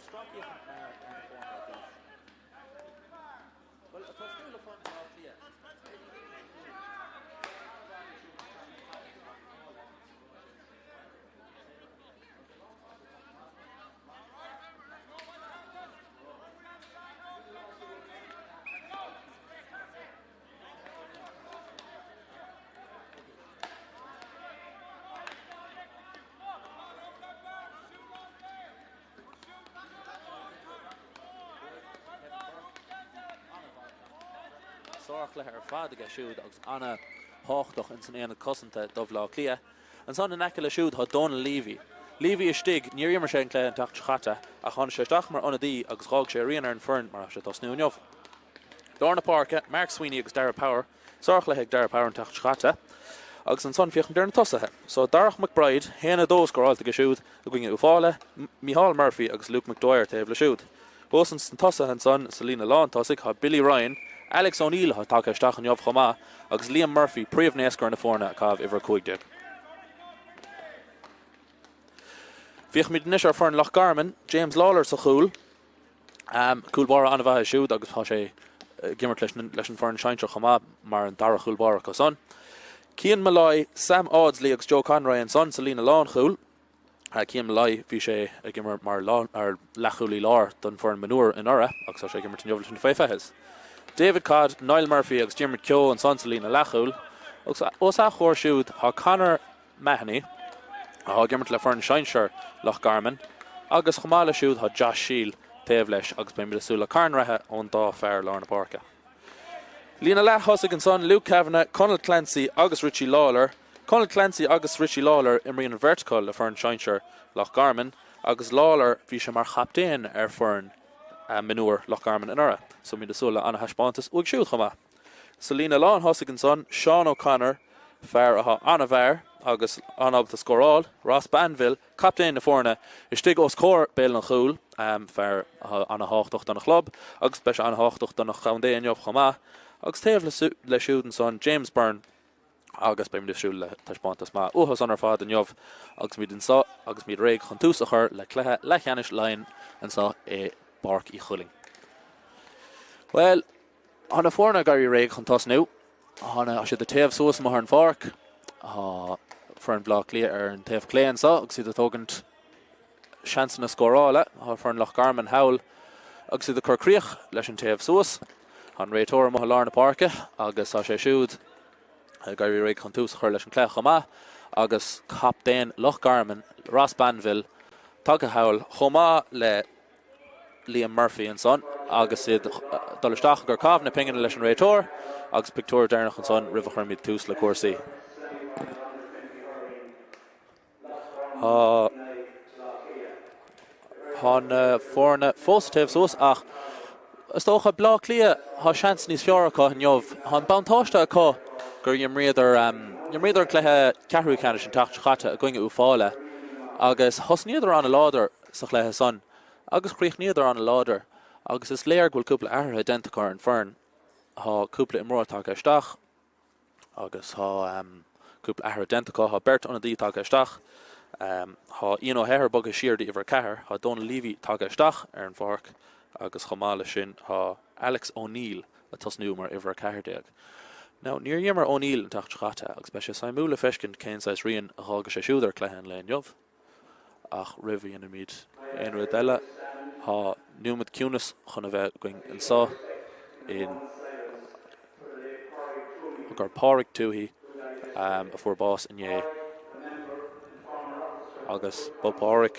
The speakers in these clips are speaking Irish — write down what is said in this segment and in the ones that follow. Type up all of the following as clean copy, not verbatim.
Bhí stroncaí a chonaic mé ar na foirne ar dtús. Bhuel, ag tosnú le foireann Bhaile Átha Cliath, Eddie Higgins sa chúl. Sárchluiche ar fad aige siúd agus ana-thábhachtach ins an aonad cosanta do Bhaile Átha Cliath. Ansan in aice leis siúd tá Dónal Leavy. Leavy istigh, níor imir sé an cluiche an tseachtain seo chaite ach tháinig sé isteach mar ionadaí agus dh'fhág sé a rian ar an foireann mar atá sé ag tosnú inniu. Lár na páirce, Mark Sweeney agus Darragh Power. Sárchluiche ag Darragh Power an tseachtain seo chaite. Agus ansan féachaimid ar na tosaithe. So Darach McBride, 1-2 scóráilte aige siúd i gcoinne Uíbh Fhailí, Micheál Murphy agus Luke McDwyer taobh leis siúd. Thuas ins na tosaithe ansan sa líne lán tosaigh tá Billy Ryan, Alex O'Neill atá tagtha isteach inniu chomh maith agus Liam Murphy, príomh-naoscaire na foirne ag caitheamh uimhir 15. Féachaimid anois ar foireann Loch Garman, James Lawlor sa chúl. Cúl báire an-mhaith é siúd agus tá sé ag imirt leis an bhfoireann sinsear chomh maith mar an dara chúl báire acu san. Cian Molloy, Sam Audsley agus Joe Conroy ansan sa líne lánchúil. Cian Molloy, bhí sé ag imirt mar leathchúlaí láir don bhfoireann mionúir anuraidh agus tá sé ag imirt inniu leis na Faoi Fiches. David Codd, Niall Murphy agus Diarmuid Keogh ansan sa líne leathchúil. Agus os a chomhair siúd tá Conor Mahony, atá ag imirt le foireann sinsear Loch Garman, agus chomh maith leis siúd tá Josh Shiel taobh leis agus beimid ag súil le carn reithe ón dá fear lár na páirce. Líne leath thosaigh ansan, Luke Kavanagh, Conal Clancy agus Richie Lawlor. Conal Clancy agus Richie Lawlor, imríonn an bheirt acu le foireann sinsear Loch Garman agus Lawlor, bhí sé mar chaptaen ar foireann mionúir Loch Garman anuraidh so beimid ag súil le an-thaispeántas uaidh siúd chomh maith. Sa líne lán thosaigh ansan, Seán O'Connor, fear atá an-mhear agus an-ábalta scóráil, Ross Banville, captaen na foirne, istigh os comhair béal an chúil, fear atá an-thábhachtach don chlub agus beidh sé an-thábhachtach don chontae inniu chomh maith, agus taobh leis siúd ansan, James Byrne agus beimid ag súil le taispeántas maith uathu san ar fad inniu agus muid anseo agus muid réidh chun tús a chur le cluiche leathcheannais Laighean anseo i bPáirc Uí Chuilinn. Bhuel. Tá na foirne ag éirí réidh chun tosnú. Tá siad ag téamh suas amuigh ar an pháirc. Tá foireann Bhaile Átha Cliath ar an taobh clé anseo agus iad ag tógaint seansanna scórála. Tá foireann Loch Garman thall agus iad ag cur críoch leis an téamh suas. Tá an réiteoir amuigh i lár na páirce agus tá sé siúd ag éirí réidh chun tús a chur leis an cluiche chomh maith agus captaen Loch Garman, Ross Banville, tagtha thall chomh maith le Liam Murphy ansan agus iad dul isteach ag cur caitheamh na pingine leis an réiteoir agus pictiúr deireanach ansan roimh a chuirimid tús le cúrsaí. Tá Tá na foirne fós ag téamh suas ach is dócha Baile Átha Cliath tá seans níos fearr acu inniu. Tá an buntáiste acu gur imríodar imríodar an cluiche ceathrú ceannais an tseachtain seo chaite i gcoinne Uíbh Fhailí agus thosnaíodar an-láidir sa chluiche san agus chríochnaíodar an-láidir agus is léir go bhfuil cúpla athruithe déanta acu ar an foireann. Tá cúpla imreoir tagtha isteach agus tá cúpla athrú déanta acu. Tá beirt ionadaí tagtha isteach. Tá Ian O'Hehir bogtha siar dtí uimhir 4. Tá Donal Leavy tagtha isteach ar an pháirc agus chomh maith leis sin tá Alex O'Neill ag tosnú mar uimhir 14. Now níor imir O'Neill an tseachtain seo chaite agus beidh sé suimiúil le feiscint cén saghas rian a dh'fhágfaidh sé siúd ar chluiche an lae inniu. Ach roimh a dhéanaimid aon rud eile, tá nóiméad ciúnais chun a bheith againn anseo in onóir Pádraig Tuohy a fuair bás inné. Agus ba Pádraig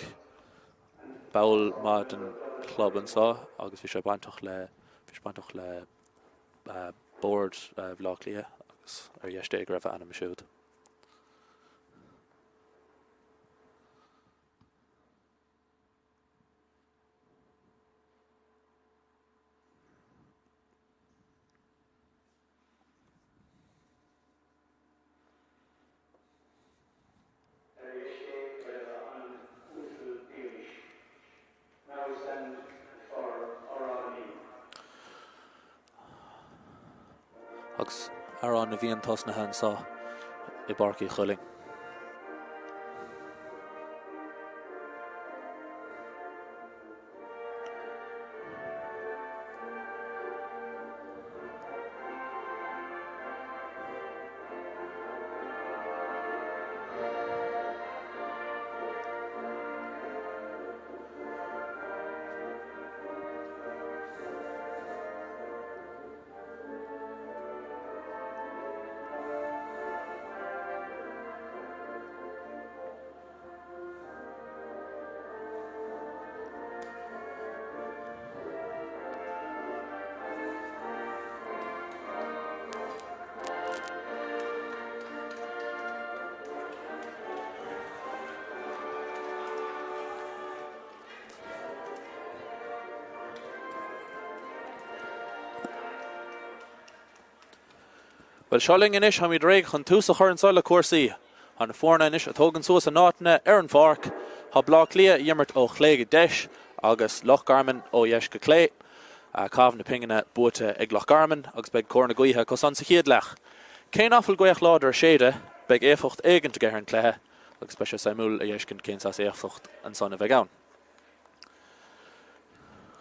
ball maith den chlub anseo agus bhí sé bainteach le bhí sé bainteach le Bord Bhaile Átha Cliath agus ar dheis Dé go raibh a anam siúd. Ar dheis Dé go raibh a anam uasal dílis. Now we stand for Amhrán na bhFiann. Agus Amhrán na bhFiann tosnaithe anseo i bPáirc Uí Chuilinn. Bhuel, seo linn anois, táimid réidh chun tús a chur anso le cúrsaí. Tá na foirne anois ag tógaint suas a n-áiteanna ar an pháirc. Tá Bleá Cliath ag imirt ó chlé go deis agus Loch Garman ó dheis go clé. Caitheamh na pingine buaite ag Loch Garman agus beidh cóir na gaoithe acu san sa chéad leath. Cé nach bhfuil gaoth láidir ag séideadh, beidh éifeacht éigint aige ar an cluiche agus beidh sé suimiúil a fheiscint cén saghas éifeacht ansan a bheidh ann.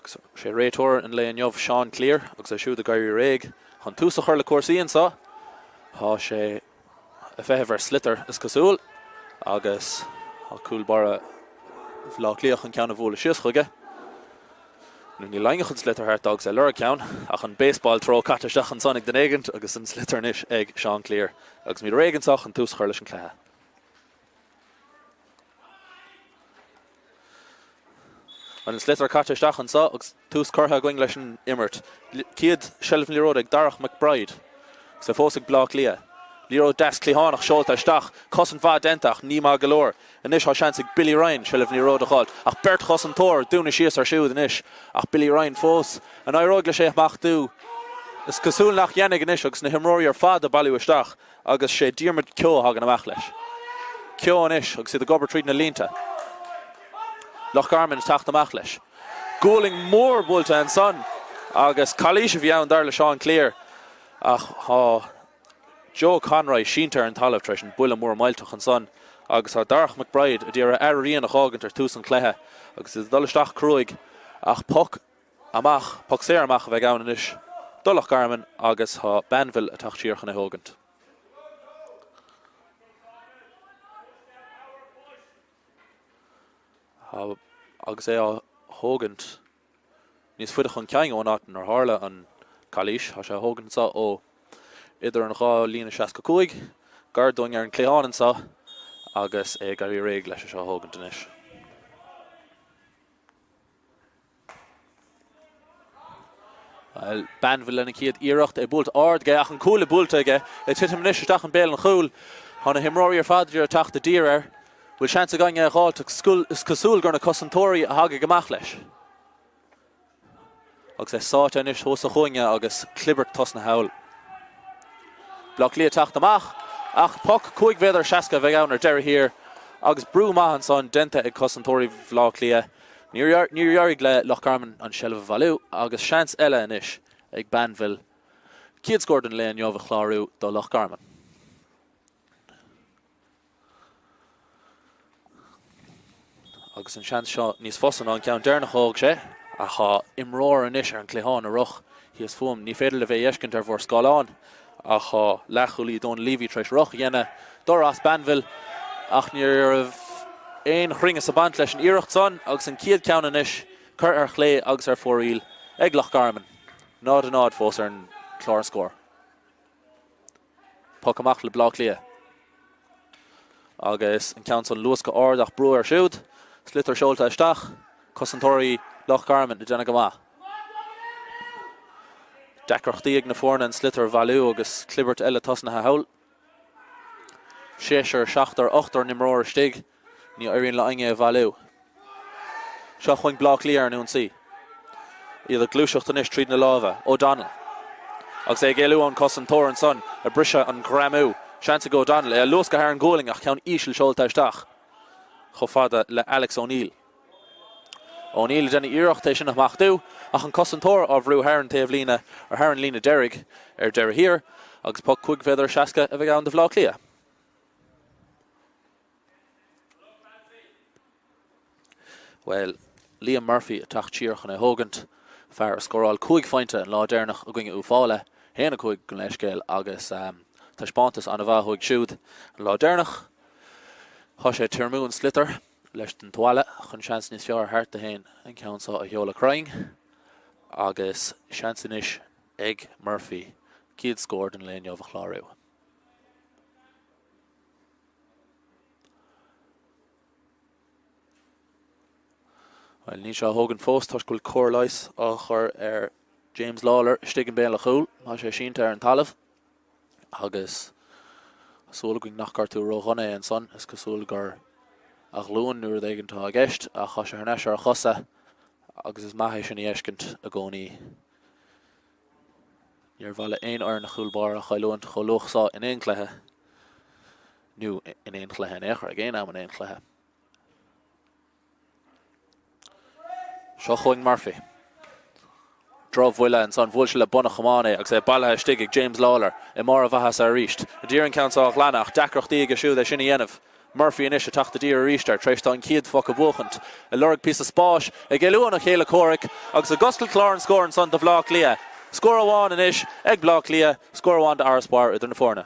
Sé réiteoir an lae inniu Seán Cleere agus é siúd ag éirí réidh chun tús a chur le cúrsaí anseo. Tá sé ag feitheamh ar sliotar is cosúil agus tá cúl báire Bhaile Átha Cliath chun ceann a bhualadh síos chuige. Nó níl éinne chun sliotar thart agus é ag lorg ceann ach an baseball throw caite isteach ansan ag duine éigint agus an sliotar anois ag Seán Cleere agus muid réidh anseo chun tús a chur leis an cluiche. An sliotar caite isteach anseo agus tús curtha againn leis an imirt. Chéad seilbh na liathróide ag Darach McBride agus é fós ag Bleá Cliath. Liathróid deas cliathánach seolta isteach. Cosaint mhaith déanta ach ní maith go leor. Anois tá seans ag Billy Ryan seilbh na liathróide a dh'fháilt ach beirt chosantóir ag dúnadh síos air siúd anois ach Billy Ryan fós. An éireoidh leis é a smachtú? Is cosúil nach dhéanfaidh anois agus na himreoirí ar fad ag bailiú isteach. Agus sé Diarmuid Keogh a thagann amach leis. Keogh anois agus iad ag obair tríd na línte. Loch Garman ag teacht amach leis. Gualainn mhór buailte ansan agus calaois a bhí ann dar le Seán Cleere ach tá Joe Conroy sínte ar an talamh tar éis an buille mór millteach ansan agus tá Darach McBride a d'iarraidh a rian a dh'fhágaint ar tús an chluiche agus iad ag dul isteach cruaidh ach poc Amach, poc saor amach a bheidh ann anois do Loch Garman agus tá Banville ag teacht siar chun é thógaint. Agus é á thógaint níos faide chun cinn ón áit inar tharla an calaois, tá sé á thógaint anseo ó idir an dhá líne 65, gar dúinn ar an gcliathán anseo agus é ag éirí réidh leis é seo a thógaint anois. Bhuel, Banville lena chéad iarracht, é buailte ard aige ach an cuaille buailte aige, ag titim anois isteach i mbéal an chúil. Tá na himreoirí ar fad ag iarraidh teacht i dtír air. Bhfuil seans ag éinne é a dh'fháilt ach is cosúil gur na cosantóirí a thagaidh amach leis. Agus é sáite anois thuas sa chúinne agus clibirt tosnaithe thall. Bleá Cliath teacht amach ach poc 5 mhéadar 60 a bheidh ann ar deireadh thiar agus brú maith ansan déanta ag cosantóirí Bhaile Átha Cliath. Níor éirigh le Loch Garman an seilbh a bhailiú agus seans eile anois ag Banville chéad scór den lae inniu a chlárú do Loch Garman. Agus an seans seo níos fusa ná an ceann deireanach a thóg sé, ach tá imreoir anois ar an gcliathán ag rith thíos fúm. Ní féidir libh é a fheiscint ar bhur scáileán, ach tá leathchúlaí Donal Leavy tar éis rith a dhéanamh do Ross Banville, ach ní raibh aon chruinneas ag baint leis an iarracht san agus an chéad ceann anois curtha ar chlé agus ar fóraoil ag Loch Garman. 0-0 fós ar an chlár scóir. Poc amach le Bleá Cliath. Agus an ceann san luasctha ard ach brú air siúd. Sliotar seolta isteach. Cosantóirí Loch Garman ag déanamh go maith. Deacrachtaí ag na foirne an sliotar a bhailiú agus clibirt eile tosnaithe thall. Seisear, seachtar, ochtar n-imreoir istigh. Ní éiríonn le éinne é a bhailiú. Seo chugainn Bleá Cliath ar an ionsaí. Iad ag gluaiseacht anois tríd na lámha. O'Donnell. Agus é ag éalú ón cosantóir ansan, ag briseadh an greamú. Seans ag O'Donnell é a luascadh thar an gualainn ach ceann íseal seolta isteach chomh fada le Alex O'Neill. O'Neill ag déanamh iarracht é sin a smachtú ach an cosantóir á bhrú thar an taobhlíne, ar thar an líne deiridh ar deireadh thiar agus poc 5 mhéadar 60 a bheidh ann do Bhleá Cliath. Bhuel, Liam Murphy ag teacht siar chun é thógaint, fear a scóráil 5 phointe an lá deireanach i gcoinne Uíbh Fhailí, 1-5 gabh mo leithscéal, agus taispeántas an-mhaith uaidh siúd an lá deireanach. Tá sé ag tirmiú an sliotar leis den tuáille chun seans níos fearr a thabhairt dó féin an ceann seo a sheoladh cruinn agus seans anois ag Murphy chéad scór den lae inniu a chlárú. Bhuel, níl sé á thógaint fós toisc go bhfuil cóir leighis á chur ar James Lawlor istigh i mbéal an chúil. Tá sé sínte ar an talamh agus tá súil againn nach gortú ródhona é ansan. Is cosúil gur a ghlúin nó rud éigin atá i gceist ach tá sé thar n-ais ar a chosa agus is maith é sin a fheiscint i gcónaí. Níor mhaith le aon fhoireann a chúl báire a chailliúint chomh luath so in aon chluiche, nó in aon chluiche in aon chor, ag aon am in aon chluiche. Seo chugainn Murphy. Drochbhuille ansan, bhuail sé le bun a chamáin é agus é bailithe istigh ag James Lawlor i mbarr a mhaitheasa arís. D'iarraidh an ceann seo a ghlanadh ach deacrachtaí aige siúd é sin a dhéanamh. Murphy anois ag teacht i dtír arís air tar éis dó an chéad phoc a bhuachaint. Ag lorg píosa spáis, ag éalú óna chéile comhraic agus ag oscailt clár an scóir ansan do Bhleá Cliath. Scór amháin anois ag Bleá Cliath, scór amháin d'fharasbarr idir na foirne.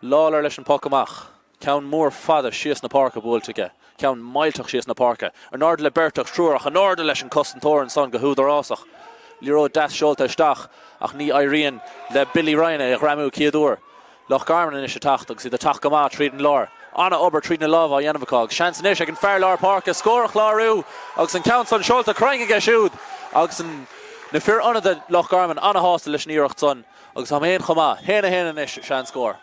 Lawlor leis an poc amach. Ceann mór fada síos na páirce buailte aige. Ceann millteach síos na páirce. In airde le beirt ach triúr ach in airde leis an cosantóir ansan go húdarásach. Liathróid deas seolta isteach ach ní éiríonn le Billy Ryan é a ghreamú chéad uair. Loch Garman anois ag teacht agus iad ag teacht go maith tríd an lár. Ana-obair tríd na lámha á dhéanamh acu agus seans anois ag an fear lár páirce scór a chlárú agus an ceann san seolta cruinn aige siúd agus an na fir ionadaithe Loch Garman ana-shásta leis an iarracht san agus táim féin chomh maith. 1-1 anois is ea an scór.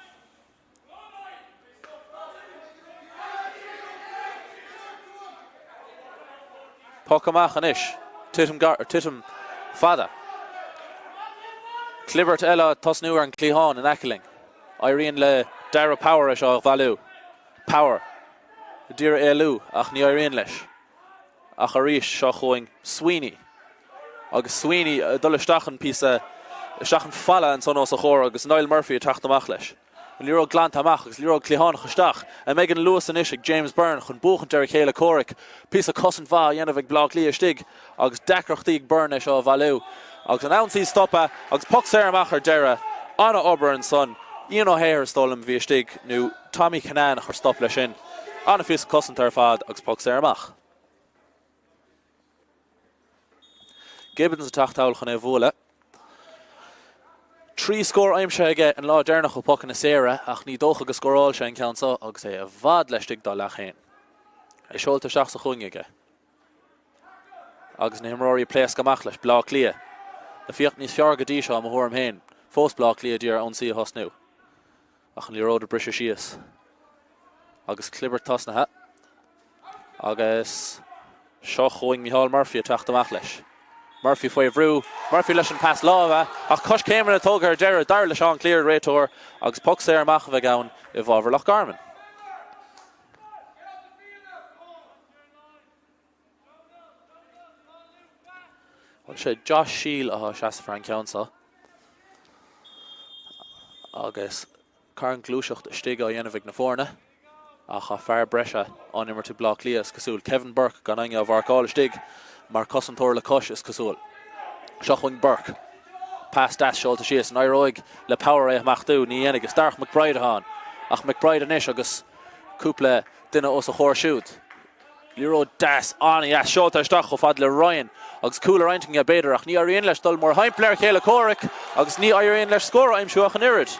Poc amach anois. Titim gar, titim fada. Clibirt eile ag tosnú ar an gcliathán in aice linn. Éiríonn le Darragh Power é seo a bhailiú. Power ag iarraidh éalú ach ní éiríonn leis. Ach arís, seo chugainn Sweeney. Agus Sweeney ag dul isteach an píosa, isteach an falla ansan os a chomhair agus Niall Murphy ag teacht amach leis. An liathróid glanta amach agus liathróid cliathánach isteach. An mbeidh an luas anois ag James Byrne chun buachaint ar a chéile comhraic? Píosa cosaint mhaith á dhéanamh ag Bleá Cliath istigh agus deacrachtaí ag Byrne é seo a bhailiú. Agus an ionsaí stoptha agus poc saor amach ar deireadh. An-obair ansan. Ian O'Hare is dóigh liom a bhí istigh nó Tommy Kinane a chuir stop leis sin. An-phíosa cosanta ar fad agus poc saor amach. Gibbons ag teacht thall chun é a bhualadh. 3 scór aimsithe aige an lá deireanach ó pocanna saora ach ní dócha go scóráil sé an ceann seo agus é i bhfad laistigh dá leath féin. É seolta isteach sa chúinne aige. Agus na himreoirí ag pléascadh amach leis. Bleá Cliath. Ag féachaint níos fearr go dtí seo i mo thuairim féin. Fós Bleá Cliath d'iarraidh ionsaí a thosnú. Ach an liathróid ag briseadh síos. Agus clibirt tosnaithe. Agus seo chugainn Micheál Murphy ag teacht amach leis. Murphy faoi bhrú. Murphy leis an pas láimhe. Ach coiscéimeanna tógtha ar deireadh, dar le Seán Cleere, réiteoir, agus poc saor amach a bheidh ann i bhfabhar Loch Garman. Bhuel, sé Josh Shiel atá ag seasamh ar an gceann seo. Agus carn gluaiseacht istigh á dhéanamh ag na foirne. Ach tá fear breise á imirt ag Bleá Cliath, is cosúil. Kevin Burke gan éinne á mharcáil istigh mar cosantóir le cois, is cosúil. Seo chugainn Burke. Pas deas seolta síos. An éireoidh le Power é a smachtú? Ní dhéanfaidh. Is Darach McBride atá ann. Ach McBride anois agus cúpla duine os a chomhair siúd. Liathróid deas, an-dheas, seolta isteach chomh fada le Ryan agus cúl ar intinn aige b'fhéidir ach ní éiríonn leis dul mórthimpeall ar a chéile comhraic agus ní éiríonn leis scór a aimsiú ach an oiread.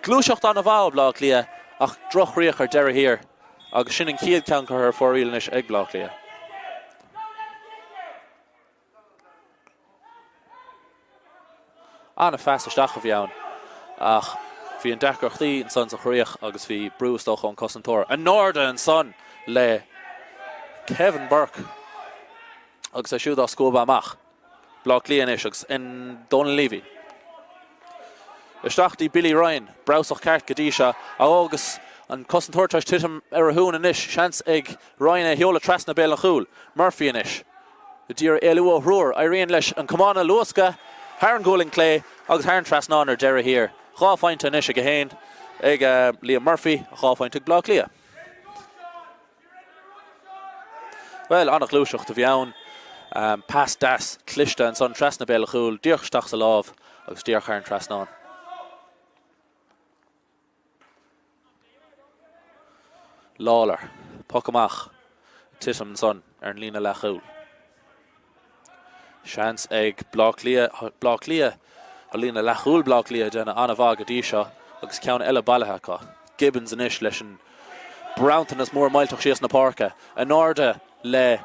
Gluaiseacht an-mhaith ó Bhleá Cliath ach droch-chríoch ar deireadh thiar agus sin an chéad ceann curtha ar fóraoil anois ag Bleá Cliath. An-phas isteach a bhí ann ach bhí an deacrachtaí ansan sa chríoch agus bhí brú is dócha ón cosantóir. In airde ansan le Kevin Burke agus é siúd á scuabadh amach. Bleá Cliath anois agus in Donal Leavy. Isteach dtí Billy Ryan, breabhsach ceart go dtí seo agus an cosantóir tar éis titim ar a thóin anois. Seans ag Ryan é a sheoladh trasna béal an chúil. Murphy anois. Ag iarraidh éalú ó thriúr, éiríonn leis an camán a luascadh thar an ghualainn clé agus thar an trasnán ar deireadh thiar. 2 phointe anois aige féin ag Liam Murphy, 2 phointe ag Bleá Cliath. Bhuel, an-ghluaiseacht a bhí ann. Pas deas cliste ansan trasna béal an chúil, díreach isteach sa lámh agus díreach thar an trasnán. Lawlor. Poc amach. Titim ansan ar an líne leathchúil. Seans ag Bleá Cliath, Bleá Cliath, an líne leathchúil Bleá Cliath ag déanamh an-mhaith go dtí seo agus ceann eile bailithe acu. Gibbons anois leis an bronntanas mór millteach síos na páirce. In airde le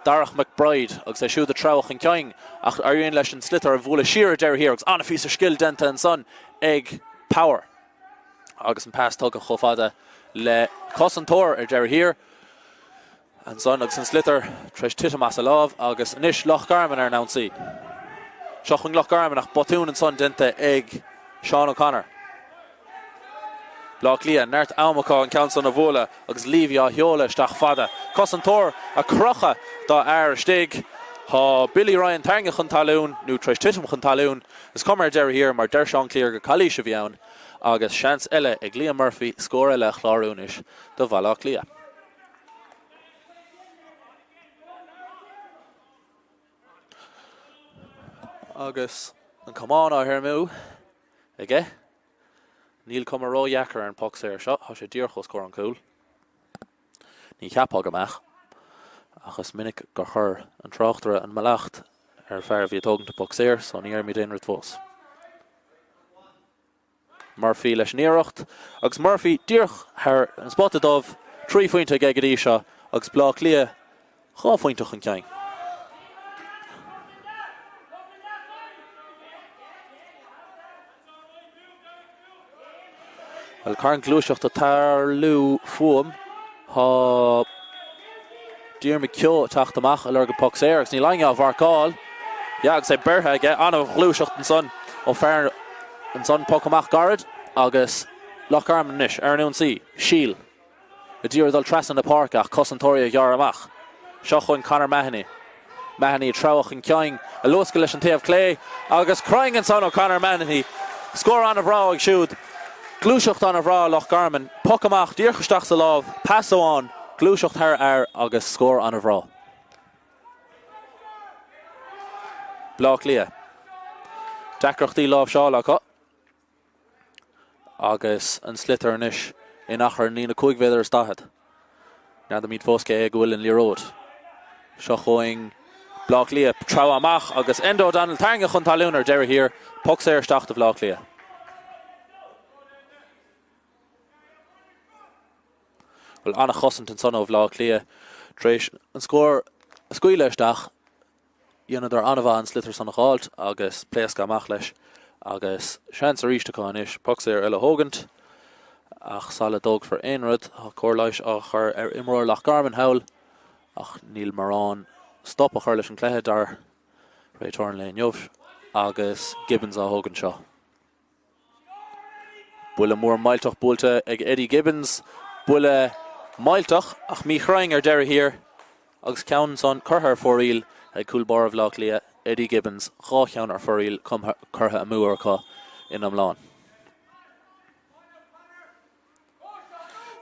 Darach McBride agus é siúd ag treabhadh chun cinn ach éiríonn leis an sliotar a bhualadh siar ar deireadh thiar agus an-phíosa scil déanta ansan ag Power agus an pas tugtha chomh fada le cosantóir ar deireadh thiar. Ansan agus an sliotar tar éis titim as a lámh agus anois Loch Garman ar an ionsaí. Seo chugainn Loch Garman ach botún ansan déanta ag Seán O'Connor. Bleá Cliath, neart am acu an ceann san a bhualadh agus Leavy á sheoladh isteach fada. Cosantóir ag crochadh dá fhear istigh. Tá Billy Ryan tarraingthe chun talún, nó tar éis titim chun talún. Is cuma ar deireadh thiar mar deir Sean Cleere gur calaois a bhí ann agus seans eile ag Liam Murphy scór eile a chlárú anois do Bhaile Átha Cliath. Agus an camán á thirimú aige. Níl cuma ródheacair ar an bpoc saor seo, tá sé díreach os comhair an chúil. Ní cheapfá go mbeadh, ach is minic gur chuir an tráchtaire an mallacht ar an fear a bhí ag tógaint an poc saor, so ní dhéarfaimid aon rud fós. Murphy leis an iarracht, agus Murphy díreach thar an spota dubh, 3 phointe aige go dtí seo, agus Baile Átha Cliath 2 phointe chun cinn. Bhuel, carn gluaiseacht ag tarlú fúm. Tá Diarmuid Keogh ag teacht amach ag lorg an poc saor agus níl éinne á mharcáil. Yeah, agus é beirthe aige. An-ghluaiseacht ansan ó fear ansan. Poc amach gairid agus Loch Garman anois ar an ionsaí. Shiel. Ag iarraidh dul trasna na páirce ach cosantóirí a ghearradh amach. Seo chugainn Conor Mahony. Mahony ag treabhadh chun cinn, ag luascadh leis an taobh clé agus cruinn ansan ó Conor Mahony. Scór an-bhreá uaidh siúd. Gluaiseacht an-bhreá Loch Garman. Poc amach díreach isteach sa lámh, pas amháin, gluaiseacht thar fhear agus scór an-bhreá. Baile Átha Cliath. Deacrachtaí láimhseála acu. Agus an sliotar anois in achar an líne 5 mhéadar is 40. N'fheadair fós cé ag a bhfuil an liathróid. Seo chugainn Baile Átha Cliath, treabhadh amach agus Enda O'Donnell tarraingthe chun talún ar deireadh thiar. Poc saor isteach do Bhaile Átha Cliath. Bhuel, an-chosaint ansan ó Bhaile Átha Cliath tar éis an scór a scaoileadh isteach. Dheineadar an-mhaith an sliotar san a dh'fháilt agus pléascadh amach leis agus seans arís acu anois poc saor eile a thógaint ach sala dtógfar aon rud tá cóir leighis á chur ar imreoir Loch Garman thall ach níl mórán stop a chur leis an cluiche dar réiteoir an lae inniu agus Gibbons á thógaint seo. Buille mór millteach buailte ag Eddie Gibbons. Buille millteach ach míchruinn ar deireadh thiar agus ceann ansan curtha ar fóraoil ag cúl báire Bhaile Átha Cliath, Eddie Gibbons, 2 cheann ar fóraoil curtha amú acu in iomlán.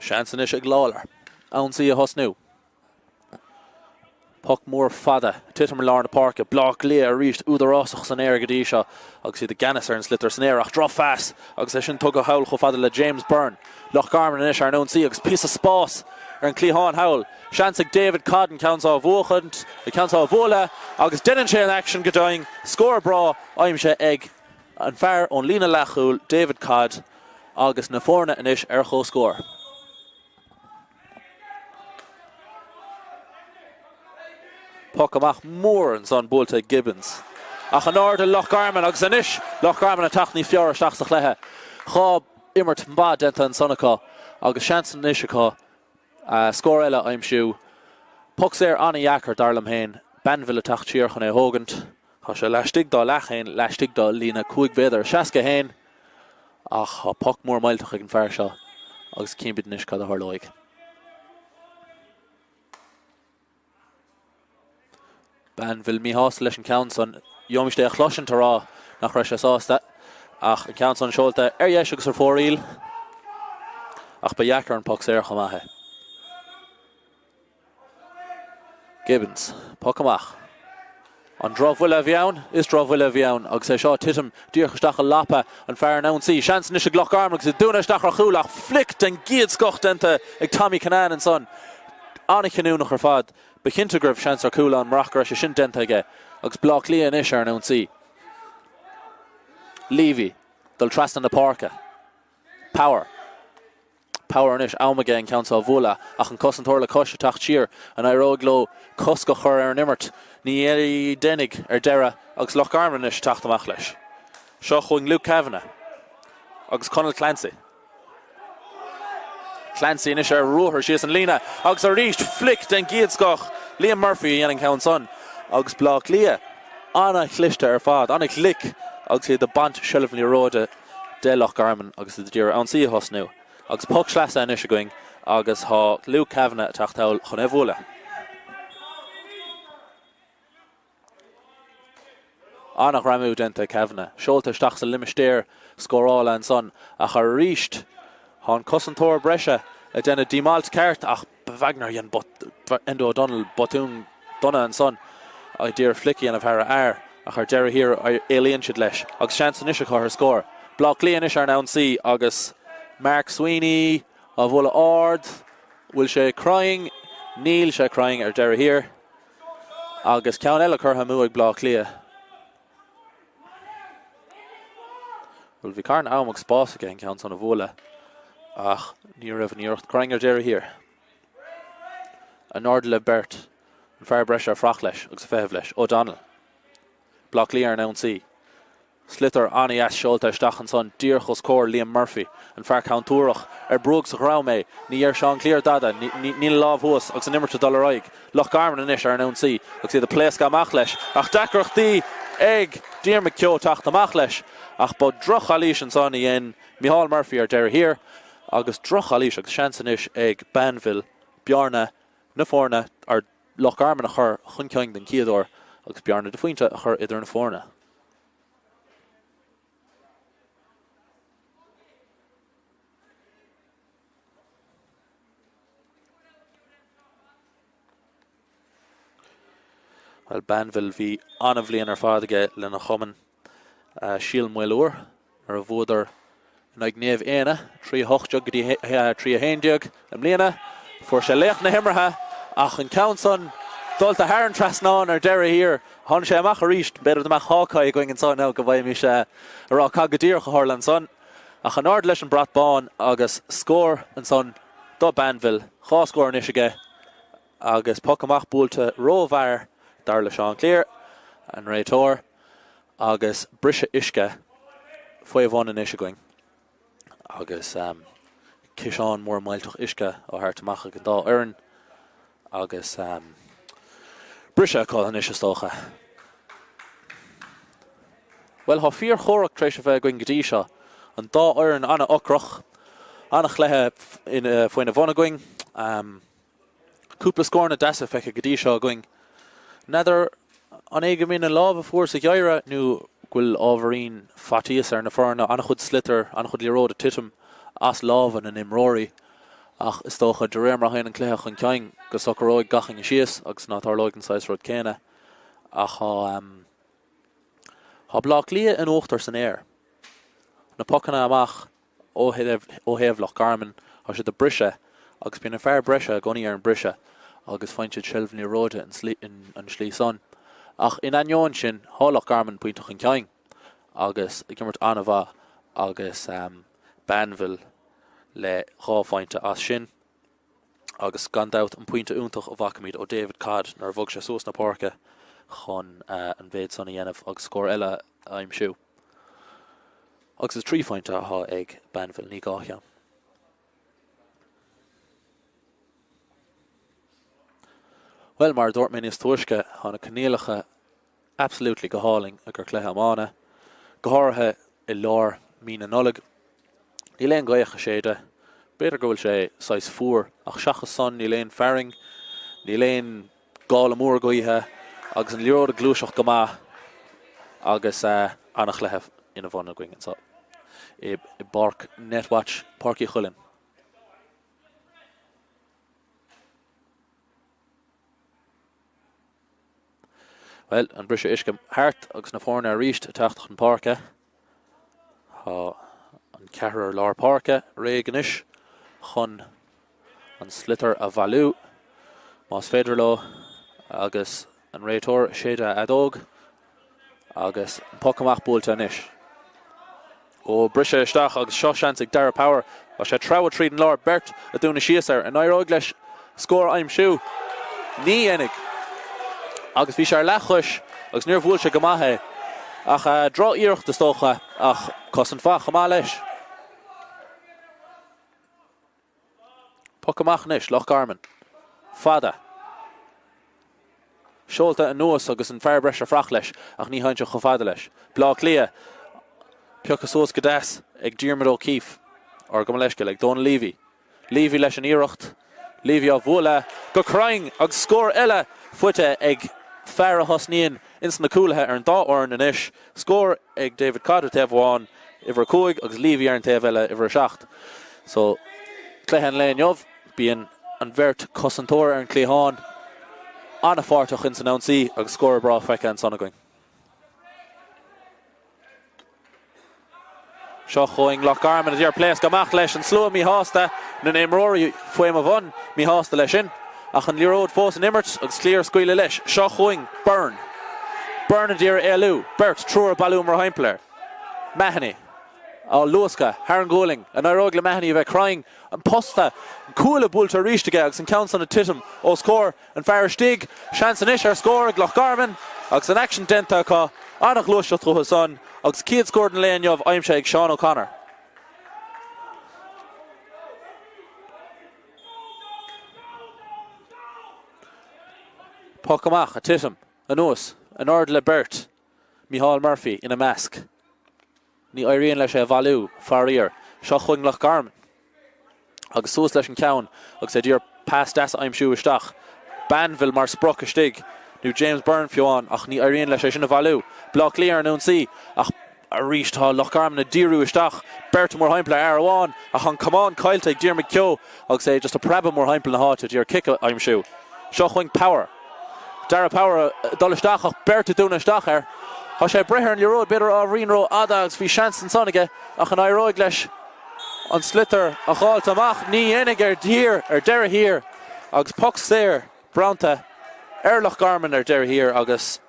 Seans anois ag Lawlor ionsaí a thosnú. Poc mór fada, titim i lár na páirce, Baile Átha Cliath arís údarásach san aer go dtí seo agus iad i gceannas ar an sliotar san aer ach drochphas agus é sin tugtha thall chomh fada le James Byrne. Loch Garman anois ar an ionsaí agus píosa spáis ar an gcliathán thall. Seans ag David Codd an ceann seo a bhuachaint, an ceann seo a bhualadh agus deineann sé an aicsean go deimhin. Scór breá aimsithe ag an fear ón líne leathchúil, David Codd agus na foirne anois ar comhscór. Poc amach mór ansan buailte ag Gibbons. Ach in airde Loch Garman agus anois Loch Garman ag teacht níos fearr isteach sa chluiche. 2 imirt mhaith déanta ansan acu agus seans anois acu scór eile a aimsiú. Poc saor an-dheacair dar liom féin. Banville ag teacht siar chun é a thógaint. Tá sé laistigh dá leath féin, laistigh dá líne 5 mhéadar 61. Ach tá poc mór millteach ag an fear seo agus címid anois cad a tharlóidh. Banville míshásta leis an ceann san. Gheobhaimis é a chloisint a rá nach raibh sé sásta ach an ceann san seolta ar dheis agus ar fóraoil. Ach ba dheacair an poc saor chomh maith é. Gibbons, poc amach. An drochbhuille a bhí ann? Is drochbhuille a bhí ann agus é seo ag titim díreach isteach i lapa an fear an ionsaí. Seans anois ag Loch Garman agus ag dúnadh isteach ar chúl ach flic den gcéad scoth déanta ag Tommy Kinane ansan. An-chinniúnach ar fad. Ba chinnte go raibh seans ar chúl ann murach go raibh sé sin déanta aige agus Baile Átha Cliath anois ar an ionsaí. Leavy dul trasna na páirce. Power. Power anois, am aige an ceann seo a bhualadh ach an cosantóir le cois ag teacht siar. An éireoidh leo cosc a chur ar an imirt? Ní dhéanfaidh ar deireadh agus Loch Garman anois ag teacht amach leis. Seo chugainn Luke Kavanagh agus Conall Clancy. Clancy anois ar ruathar síos an líne agus arís flic den gcéad scoth. Liam Murphy a dhein an ceann san agus Bleá Cliath ana-chliste ar fad, ana-ghlic agus iad ag baint seilbh na liathróide de Loch Garman agus iad ag iarraidh ionsaí a thosnú. Agus poc sleasa anois againn agus tá Luke Kavanagh ag teacht thall chun é a bhualadh. An-ghreamú déanta ag Kavanagh. Seolta isteach sa limistéar scórála ansan ach arís tá an cosantóir breise ag déanamh díomailt ceart ach ba bheag nár dhein Enda O'Donnell botún dona ansan ag iarraidh flic a dhéanamh thar a fhear ach ar deireadh thiar éalaíonn siad leis agus seans anois acu ar scór. Bleá Cliath anois ar an ionsaí agus Mark Sweeney á bhualadh ard. Bhfuil sé cruinn? Níl sé cruinn ar deireadh thiar. Agus ceann eile curtha amú ag Bleá Cliath. Bhuel, bhí carn am agus spás aige an ceann san a bhualadh ach ní raibh an iarracht cruinn ar deireadh thiar. In airde le beirt, an fear breise ag fuireach leis agus ag feitheamh leis, O'Donnell. Bleá Cliath ar an ionsaí. Sliotar an-dheas seolta isteach ansan díreach os comhair Liam Murphy, an fear contúirteach, ar brúdh sa dhrom é. Ní dheir Seán Cleere dada, níl a lámh thuas agus an imirt ag dul ar aghaidh. Loch Garman anois ar an ionsaí agus iad ag pléascadh amach leis ach deacrachtaí ag Diarmuid Keogh teacht amach leis ach ba droch-chalaois ansan a dhein Micheál Murphy ar deireadh thiar agus droch-chalaois agus seans anois ag Banville bearna na foirne ar Loch Garman a chur chun cinn den chéad uair agus bearna de phointe a chur idir na foirne. Bhuel, Banville, bhí an-bhliain ar fad aige lena chumann Síol Maol Úr nuair a bhuadar in aghaidh Naomh Éanna, 3 18 go dtí 3 11 i mbliana. Fuair sé laoch na himeartha ach an ceann san dulta thar an trasnán ar deireadh thiar. Tháinig sé amach arís. B'fhéidir dá mbeadh Hawkeye againn anso nó go bhfaighimís a rá cad go díreach a tharla ansan. Ach in airde leis an brat bán agus scór ansan do Banville. 2 scór anois aige agus poc amach buailte rómhear dar le Seán Cleere, an réiteoir. Agus briseadh uisce faoi bhun anois againn agus ciseán mór millteach uisce á thabhairt amach ag an dá fhoireann agus briseadh acu anois is dócha. Bhuel, tá fíorchomhrac tar éis a bheith againn go dtí seo. An dá fhoireann an-ocrach, an-chluiche faoina bhun againn. Cúpla scóranna deasa feicthe go dtí seo againn. N'fheadar an é go mbíonn na lámha fuar sa gheimhreadh nó go bhfuil ábhairín faitíos ar na foirne, an-chuid sliotar, an-chuid liathróid ag titim as lámha na n-imreoirí. Ach is dócha, de réir mar a théann an cluiche chun cinn, go socróidh gach éinne síos agus ná tarlóidh an saghas rud céanna. Ach tá. Tá Bleá Cliath in uachtar san aer. Na pocanna amach Ó thaobh Loch Garman, tá siad ag briseadh agus bíonn an fear breise i gcónaí ar an briseadh agus faigheann siad seilbh na liathróide an slí san. Ach in ainneoin sin, tá Loch Garman pointe chun cinn agus ag imirt an-mhaith agus Banville le 2 phointe as sin. Agus gan dabht an pointe iontach a bhfacaimid ó David Codd nuair a bhog sé suas na páirce chun an mhéid san a dhéanamh agus scór eile a aimsiú. Agus is 3 phointe atá ag Banville, ní 2 cheann. Bhuel, mar a dúirt mé níos túisce, tá na coinníollacha absolutely go hálainn i gcomhair cluiche iomána, go háirithe i lár mí na Nollag. Níl aon ghaoth ag séideadh, b'fhéidir go bhfuil sé saghas fuar, ach seachas san níl aon fearthainn, níl aon gála mór gaoithe agus an liathróid ag gluaiseacht go maith agus an-chluiche ina bhun againn anseo i bPáirc Netwatch, Páirc Uí Chuilinn. Bhuel, an briseadh uisce thart agus na foirne arís ag teacht chun páirce. Tá an ceathrar lár páirce réidh anois chun an sliotar a bhailiú, más féidir leo, agus an réiteoir ag séideadh a fheadóg. Agus an poc amach buailte anois. Ó, briseadh isteach agus seo seans ag Darragh Power. Tá sé ag treabhadh tríd an lár, beirt ag dúnadh síos air. An éireoidh leis scór a aimsiú? Ní dhéanfaidh. Agus bhí sé ar leathchois agus níor bhuail sé go maith é. Ach droch-iarracht is dócha, ach cosaint mhaith chomh maith leis. Poc amach anois, Loch Garman. Fada. Seolta anuas agus an fear breise ag fuireach leis ach ní théann sé chomh fada leis. Bleá Cliath pioctha suas go deas ag Diarmuid O'Keeffe, or gabh mo leithscéal, ag Donal Leavy. Leavy leis an iarracht. Leavy á bhualadh go cruinn agus scór eile faighte ag fear a thosnaíonn ins na cúlaithe ar an dá fhoireann anois. Scór ag David Codd ar taobh amháin, uimhir 5, agus Leavy ar an taobh eile, uimhir 7. So, cluiche an lae inniu, bíonn an bheirt cosantóir ar an chliathán an-pháirteach ins an ionsaí agus scór breá feicthe ansan againn. Seo chugainn Loch Garman a d'iarraidh pléascadh amach leis, an slua míshásta, na n-imreoirí faoi mo bhun míshásta leis sin. Ach an liathróid fós in imirt agus cliar ag scaoileadh leis. Seo chugainn Byrne. Byrne a d'iarraidh éalú. Beirt, triúr ag bailiú mórthimpeall air. Mahony á luascadh thar an ghualainn. An éireoidh le Mahony a bheith cruinn? An posta, an cuaille buailte arís aige agus an ceann san ag titim os comhair an fear istigh. Seans anois ar scór ag Loch Garman agus an aicsean déanta acu. An-ghluaiseacht uathu san agus céad scór den lae inniu aimsithe ag Seán O'Connor. Poc amach ag titim anuas in airde le beirt, Micheál Murphy ina measc. Ní éiríonn leis é a bhailiú, faraor. Seo chugainn Loch Garman agus suas leis an ceann agus é d'iarraidh pas deas a aimsiú isteach. Banville mar sprioc istigh, nó James Byrne fiú amháin, ach ní éiríonn leis é sin a bhailiú. Bleá Cliath ar an ionsaí ach arís tá Loch Garman ag díriú isteach. Beirt mórthimpeall ar fhear amháin ach an camán caillte ag Diarmuid Keogh agus é just ag preabadh mórthimpeall na háite d'iarraidh cic a aimsiú. Seo chugainn Power. Darragh Power ag dul isteach ach beirt ag dúnadh isteach air. Tá sé ag breith ar an liathróid, b'fhéidir ábhairín ró-fhada agus bhí seans ansan aige ach an éireoidh leis an sliotar a dh'fháilt amach? Ní dhéanfaidh ar thiar, ar deireadh thiar agus poc saor bronnta ar Loch Garman ar deireadh thiar agus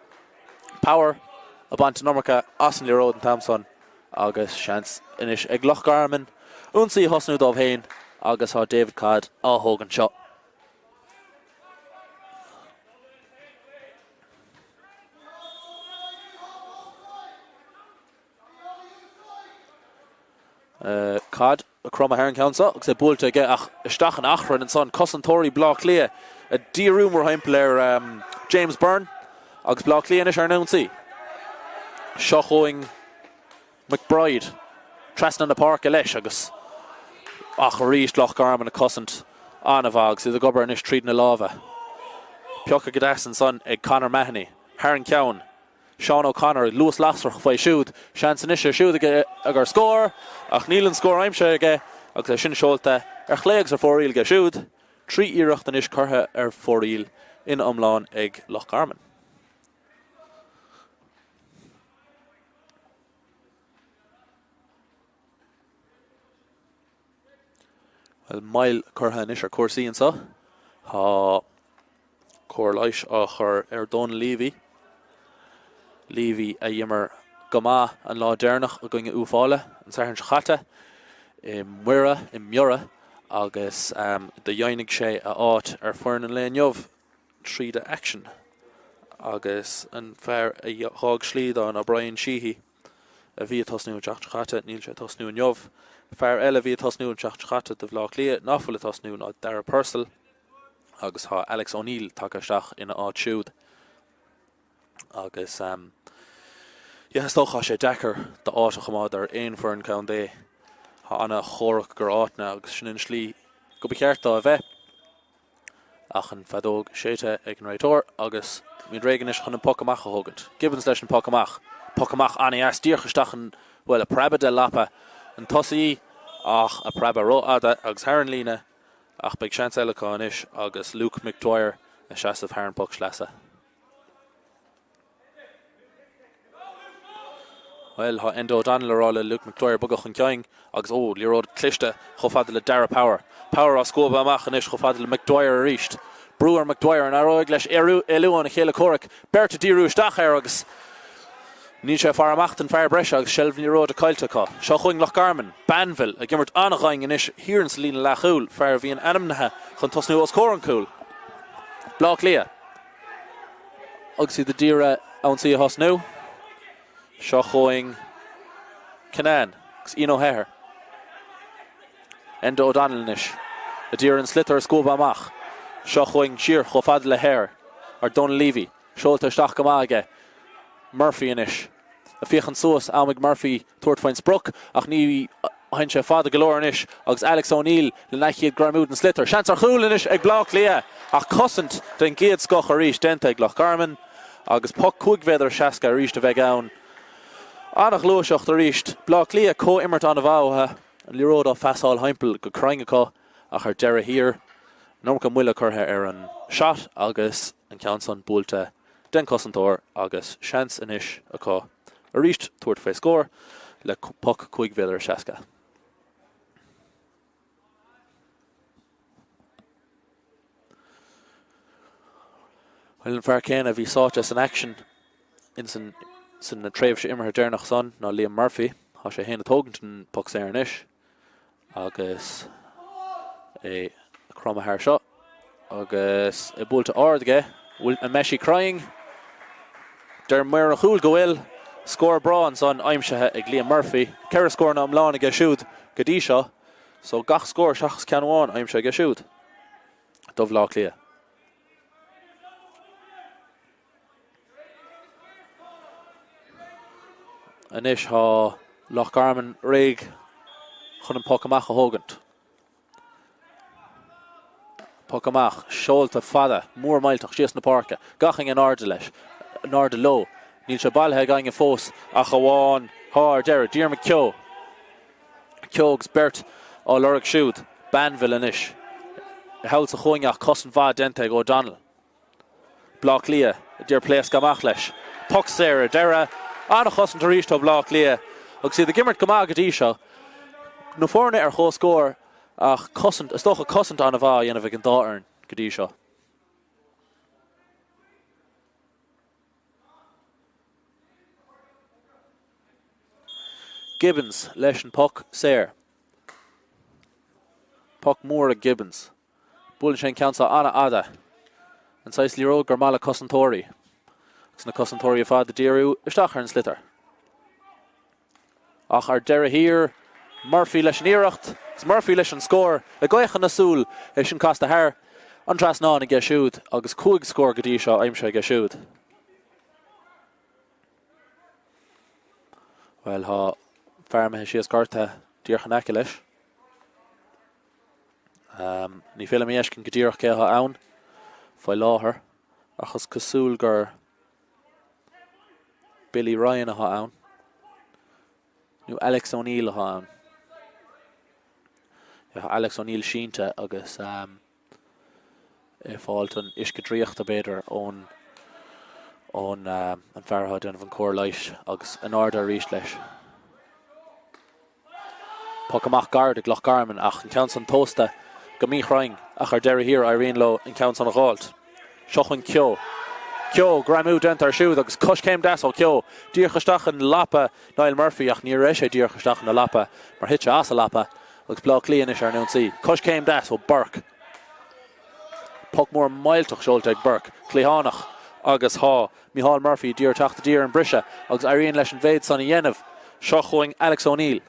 Power ag baint an iomarca as an liathróid an t-am san agus seans anois ag Loch Garman ionsaí a thosnú dóibh féin agus tá David Codd á thógaint seo. Codd ag cromadh thar an ceann seo agus é buailte aige ach isteach in achrann ansan. Cosantóirí Bleá Cliath ag díriú mórthimpeall ar James Byrne agus Bleá Cliath anois ar an ionsaí. Seo chugainn McBride trasna na páirce leis agus ach arís Loch Garman ag cosaint an-mhaith agus iad ag obair anois tríd na lámha. Pioctha go deas ansan ag Conor Mahony thar an ceann. Seán O'Connor luas lasrach faoi siúd. Seans anois ar siúd aige ar scór ach níl an scór aimsithe aige agus é sin seolta ar chlé agus ar fóraoil aige siúd. 3 iarracht anois curtha ar fóraoil ina iomlán ag Loch Garman. Bhuel, moill curtha anois ar chúrsaí anseo. Tá cóir leighis á chur ar Donal Leavy. Leavy a d'imir go maith an lá deireanach i gcoinne Uíbh Fhailí an Satharn seo caite i Muire, i mBiorra, agus do dheimhnigh sé a áit ar foireann an lae inniu. tríd a aicsean agus an fear a dh'fhág slí dó ná Brian Sheehy a bhí ag tosnú an tseachtain seo caite, níl sé ag tosnú inniu. Fear eile a bhí ag tosnú an tseachtain seo caite do Bhleá Cliath ná fuil ag tosnú ná Darragh Purcell agus tá Alex O'Neill tagtha isteach ina áit siúd agus yeah, is dócha tá sé deacair d'áit a choimeád ar aon foireann contae. Tá ana-chomhrac ar áiteanna agus sin an slí go ba cheart dó a bheith. Ach an feadóg séidte ag an réiteoir agus muid réidh anois chun an poc amach a thógaint. Gibbons leis an poc amach. Poc amach an-dheas, díreach isteach an, bhuel, ag preabadh de lapa an tosaí ach ag preabadh rófhada agus thar an líne ach beidh seans eile acu anois agus Luke McDwyer ag seasamh thar an poc sleasa. Bhuel, tá Enda O'Donnell ag rá le Luke McDwyer bogadh chun cinn agus, ó, liathróid cliste chomh fada le Darragh Power. Power á scuabadh amach anois chomh fada le McDwyer arís. Brú ar McDwyer, an éireoidh leis éalú óna chéile comhraic? Beirt ag díriú isteach air agus níl sé ag faire amach don fear breise agus seilbh na liathróide caillte acu. Seo chugainn Loch Garman. Banville ag imirt an-dhaingean anois thiar insa líne leathchúil, fear a bhíonn ainmnithe chun tosnú os comhair an chúil. Bleá Cliath. Agus iad ag iarraidh ionsaí a thosnú, seo chugainn Kinane agus Ian O'Hehir. Enda O'Donnell anois. A d'iarraidh an sliotar a scuabadh amach. Seo chugainn siar chomh fada le Hare ar Donal Leavy. Seolta isteach go maith aige. Murphy anois. Ag féachaint suas, am ag Murphy tabhairt faoin sprioc ach ní théann sé fada go leor anois agus Alex O'Neill lena chéad greamú den sliotar. Seans ar chúl anois ag Bleá Cliath ach cosaint den gcéad scoth arís déanta ag Loch Garman agus poc 5 mhéadar 60 arís a bheidh ann. An-ghluaiseacht arís. Bleá Cliath comhimirt an-mhaith uathu. An liathróid á phasáil thimpeall go cruinn acu ach ar deireadh thiar, an iomarca moille curtha ar an shot agus an ceann san buailte den cosantóir agus seans anois acu arís tabhairt fé scór le poc 5 mhéadar 60. Bhuel an fear céanna a bhí sáite san aicsean ins an san tréimhse imeartha deireanach san ná Liam Murphy. Tá sé féin ag tógaint an poc saor anois agus é ag cromadh thar seo agus é buailte ard aige. Bhfuil an mbeidh sí cruinn? Deir maor an chúil go bhfuil. Scór breá ansan aimsithe ag Liam Murphy. 4 scór ina iomlán aige siúd go dtí seo. So gach scór seachas ceann amháin aimsithe aige siúd do Bhaile Átha Cliath. Anois tá Loch Garman réidh chun an poc amach a thógaint. Poc amach, seolta fada, mór millteach síos na páirce. Gach éinne in airde leis, in airde leo. Níl sé bailithe ag éinne fós ach amháin tá ar deireadh. Diarmuid Keogh. Keogh agus beirt á lorg siúd. Banville anois. Thall sa chúinne ach cosaint mhaith déanta ag O'Donnell. Bleá Cliath ag iarraidh pléascadh amach leis. Poc saor ar deireadh. An-chosaint arís ó Bhleá Cliath agus iad ag imirt go maith go dtí seo. Na foirne ar comhscór ach cosaint, is dócha cosaint an-mhaith á dhéanamh ag an dá fhoireann go dtí seo. Gibbons leis an poc saor. Poc mór ag Gibbons. Buaileann sé an ceann seo an-fhada. An saghas liathróid gur maith le cosantóirí. Agus na cosantóirí ar fad ag díriú isteach ar an sliotar. Ach ar deireadh thiar, Murphy leis an iarracht, is Murphy leis an scór, i gcaochadh na súl, é sin casta thar an trasnán aige siúd agus 5 scór go dtí seo aimsithe aige siúd. Bhuel, tá fear imithe síos gortaithe díreach in aice leis. Ní féidir liom a fheiscint go díreach cé atá ann faoi láthair ach is cosúil gur Billy Ryan atá ann nó Alex O'Neill atá ann. Tá Alex O'Neill sínte agus é ag fáilt an uisce draíochta, b'fhéidir, ón ón an fear atá ag déanamh an cóir leighis agus in airde arís leis. Poc amach gairid ag Loch Garman ach an ceann san tomhaiste go míchruinn ach ar deireadh thiar éiríonn leo an ceann san a dh'fháilt. Seo chugainn Keogh. Keogh, greamú déanta air siúd agus coiscéim deas ó Keogh. Díreach isteach in lapa Niall Murphy ach ní raibh sé díreach isteach ina lapa mar thit sé as a lapa agus Bleá Cliath anois ar an ionsaí. Coiscéim deas ó Burke. Poc mór millteach seolta ag Burke. Cliathánach agus tá Micheál Murphy ag iarraidh teacht i dtír ar an briseadh agus éiríonn leis an mhéid san a dhéanamh. Seo chugainn Alex O'Neill.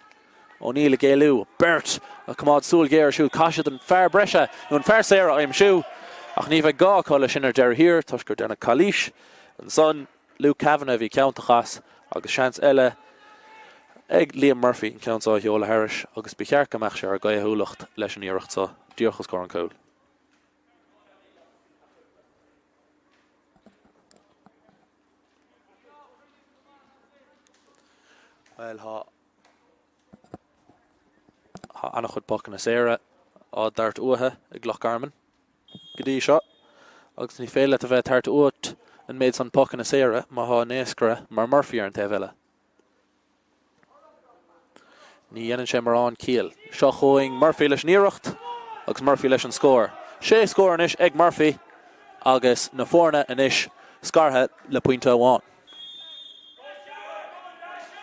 O'Neill ag éalú. Beirt ag coimeád súil ghéar air siúd. Caithfidh siad an fear breise nó an fear saor a aimsiú ach ní bheidh gá acu leis sin ar deireadh thiar toisc gur deineadh calaois ansan. Luke Kavanagh a bhí ciontach as agus seans eile ag Liam Murphy an ceann seo a sheoladh thairis agus ba cheart go mbeadh sé ar a gcaothúlacht leis an iarracht seo díreach os comhair an chúil. Bhuel, tá tá an-chuid pocanna saora á dtabhairt uathu ag Loch Garman go dtí seo agus ní féidir leat a bheith ag tabhairt uait an méid san pocanna saora má thá naoscaire mar Murphy ar an taobh eile. Ní dhéanann sé mórán ciall. Seo chugainn Murphy leis an iarracht agus Murphy leis an scór. Sé scór anois ag Murphy agus na foirne anois scartha le pointe amháin.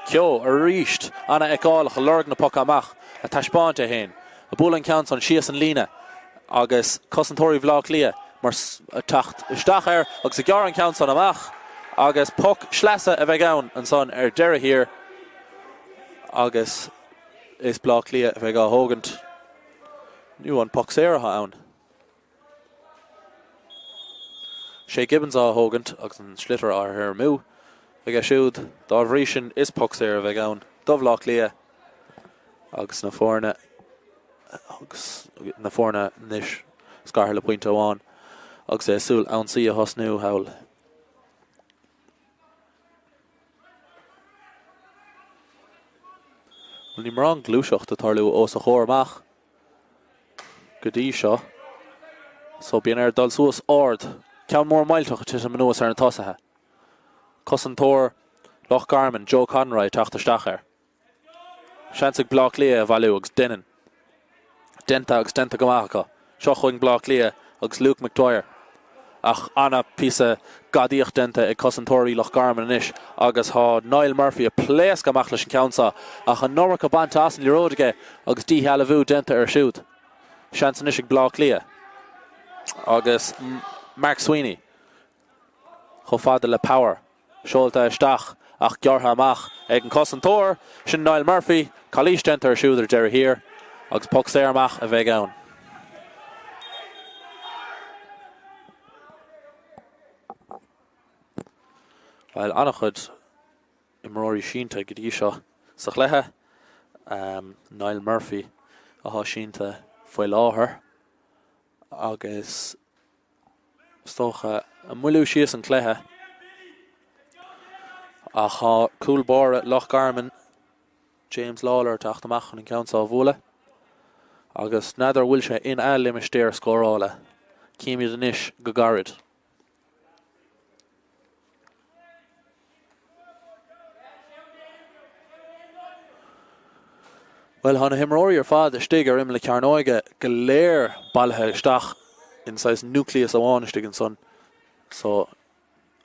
Keogh arís an-fheiceálach ag lorg na poca amach, ag taispeáint é féin. Ag bualadh an ceann san síos an líne agus cosantóirí Bhaile Átha Cliath mar ag teacht isteach air agus ag gearradh an ceann san amach agus poc sleasa a bheidh ann ansan ar deireadh thiar agus is Baile Átha Cliath a bheidh á thógaint. Nó an poc saor atá ann. Shay Gibbons á thógaint agus an sliotar á thriomú aige siúd. Dá bhrí sin is poc saor a bheidh ann do Bhaile Átha Cliath agus na foirne agus na foirne anois scartha le pointe amháin agus é ag súil ionsaí a thosnú thall. Bhuel, níl mórán gluaiseacht ag tarlú os a chomhair amach go dtí seo. So bíonn air dul suas ard. Ceann mór millteach ag titim anuas ar na tosaithe. Cosantóir Loch Garman, Joe Conroy, ag teacht isteach air. Seans ag Bleá Cliath a bhailiú agus deineann. Déanta agus déanta go maith acu. Seo chugainn Bleá Cliath agus Luke McDwyer. Ach ana píosa gadaíocht déanta ag cosantóirí Loch Garman anois agus thá Niall Murphy ag pléascadh amach leis an ceann seo ach an iomarca bainte as an liathróid aige agus díshealbhú déanta air siúd. Seans anois ag Bleá Cliath agus Mark Sweeney chomh fada le Power. Seolta isteach ach gearrtha amach ag an cosantóir, sin Niall Murphy. Calaois déanta air siúd ar deireadh thiar agus poc saor amach a bheidh ann. Bhuel, an-chuid imreoirí sínte go dtí seo sa chluiche. Niall Murphy atá sínte faoi láthair agus is dócha, ag moilliú síos an cluiche. Ach tá cúl báire Loch Garman, James Lawlor, ag teacht amach chun an ceann seo a bhualadh. Agus n'fheadar bhfuil sé in a limistéar scórála. Címid anois go gairid. Bhuel, tá na himreoirí ar fad istigh ar imeall na cearnóige go léir bailithe isteach in saghas nucleus amháin istigh ansan. So,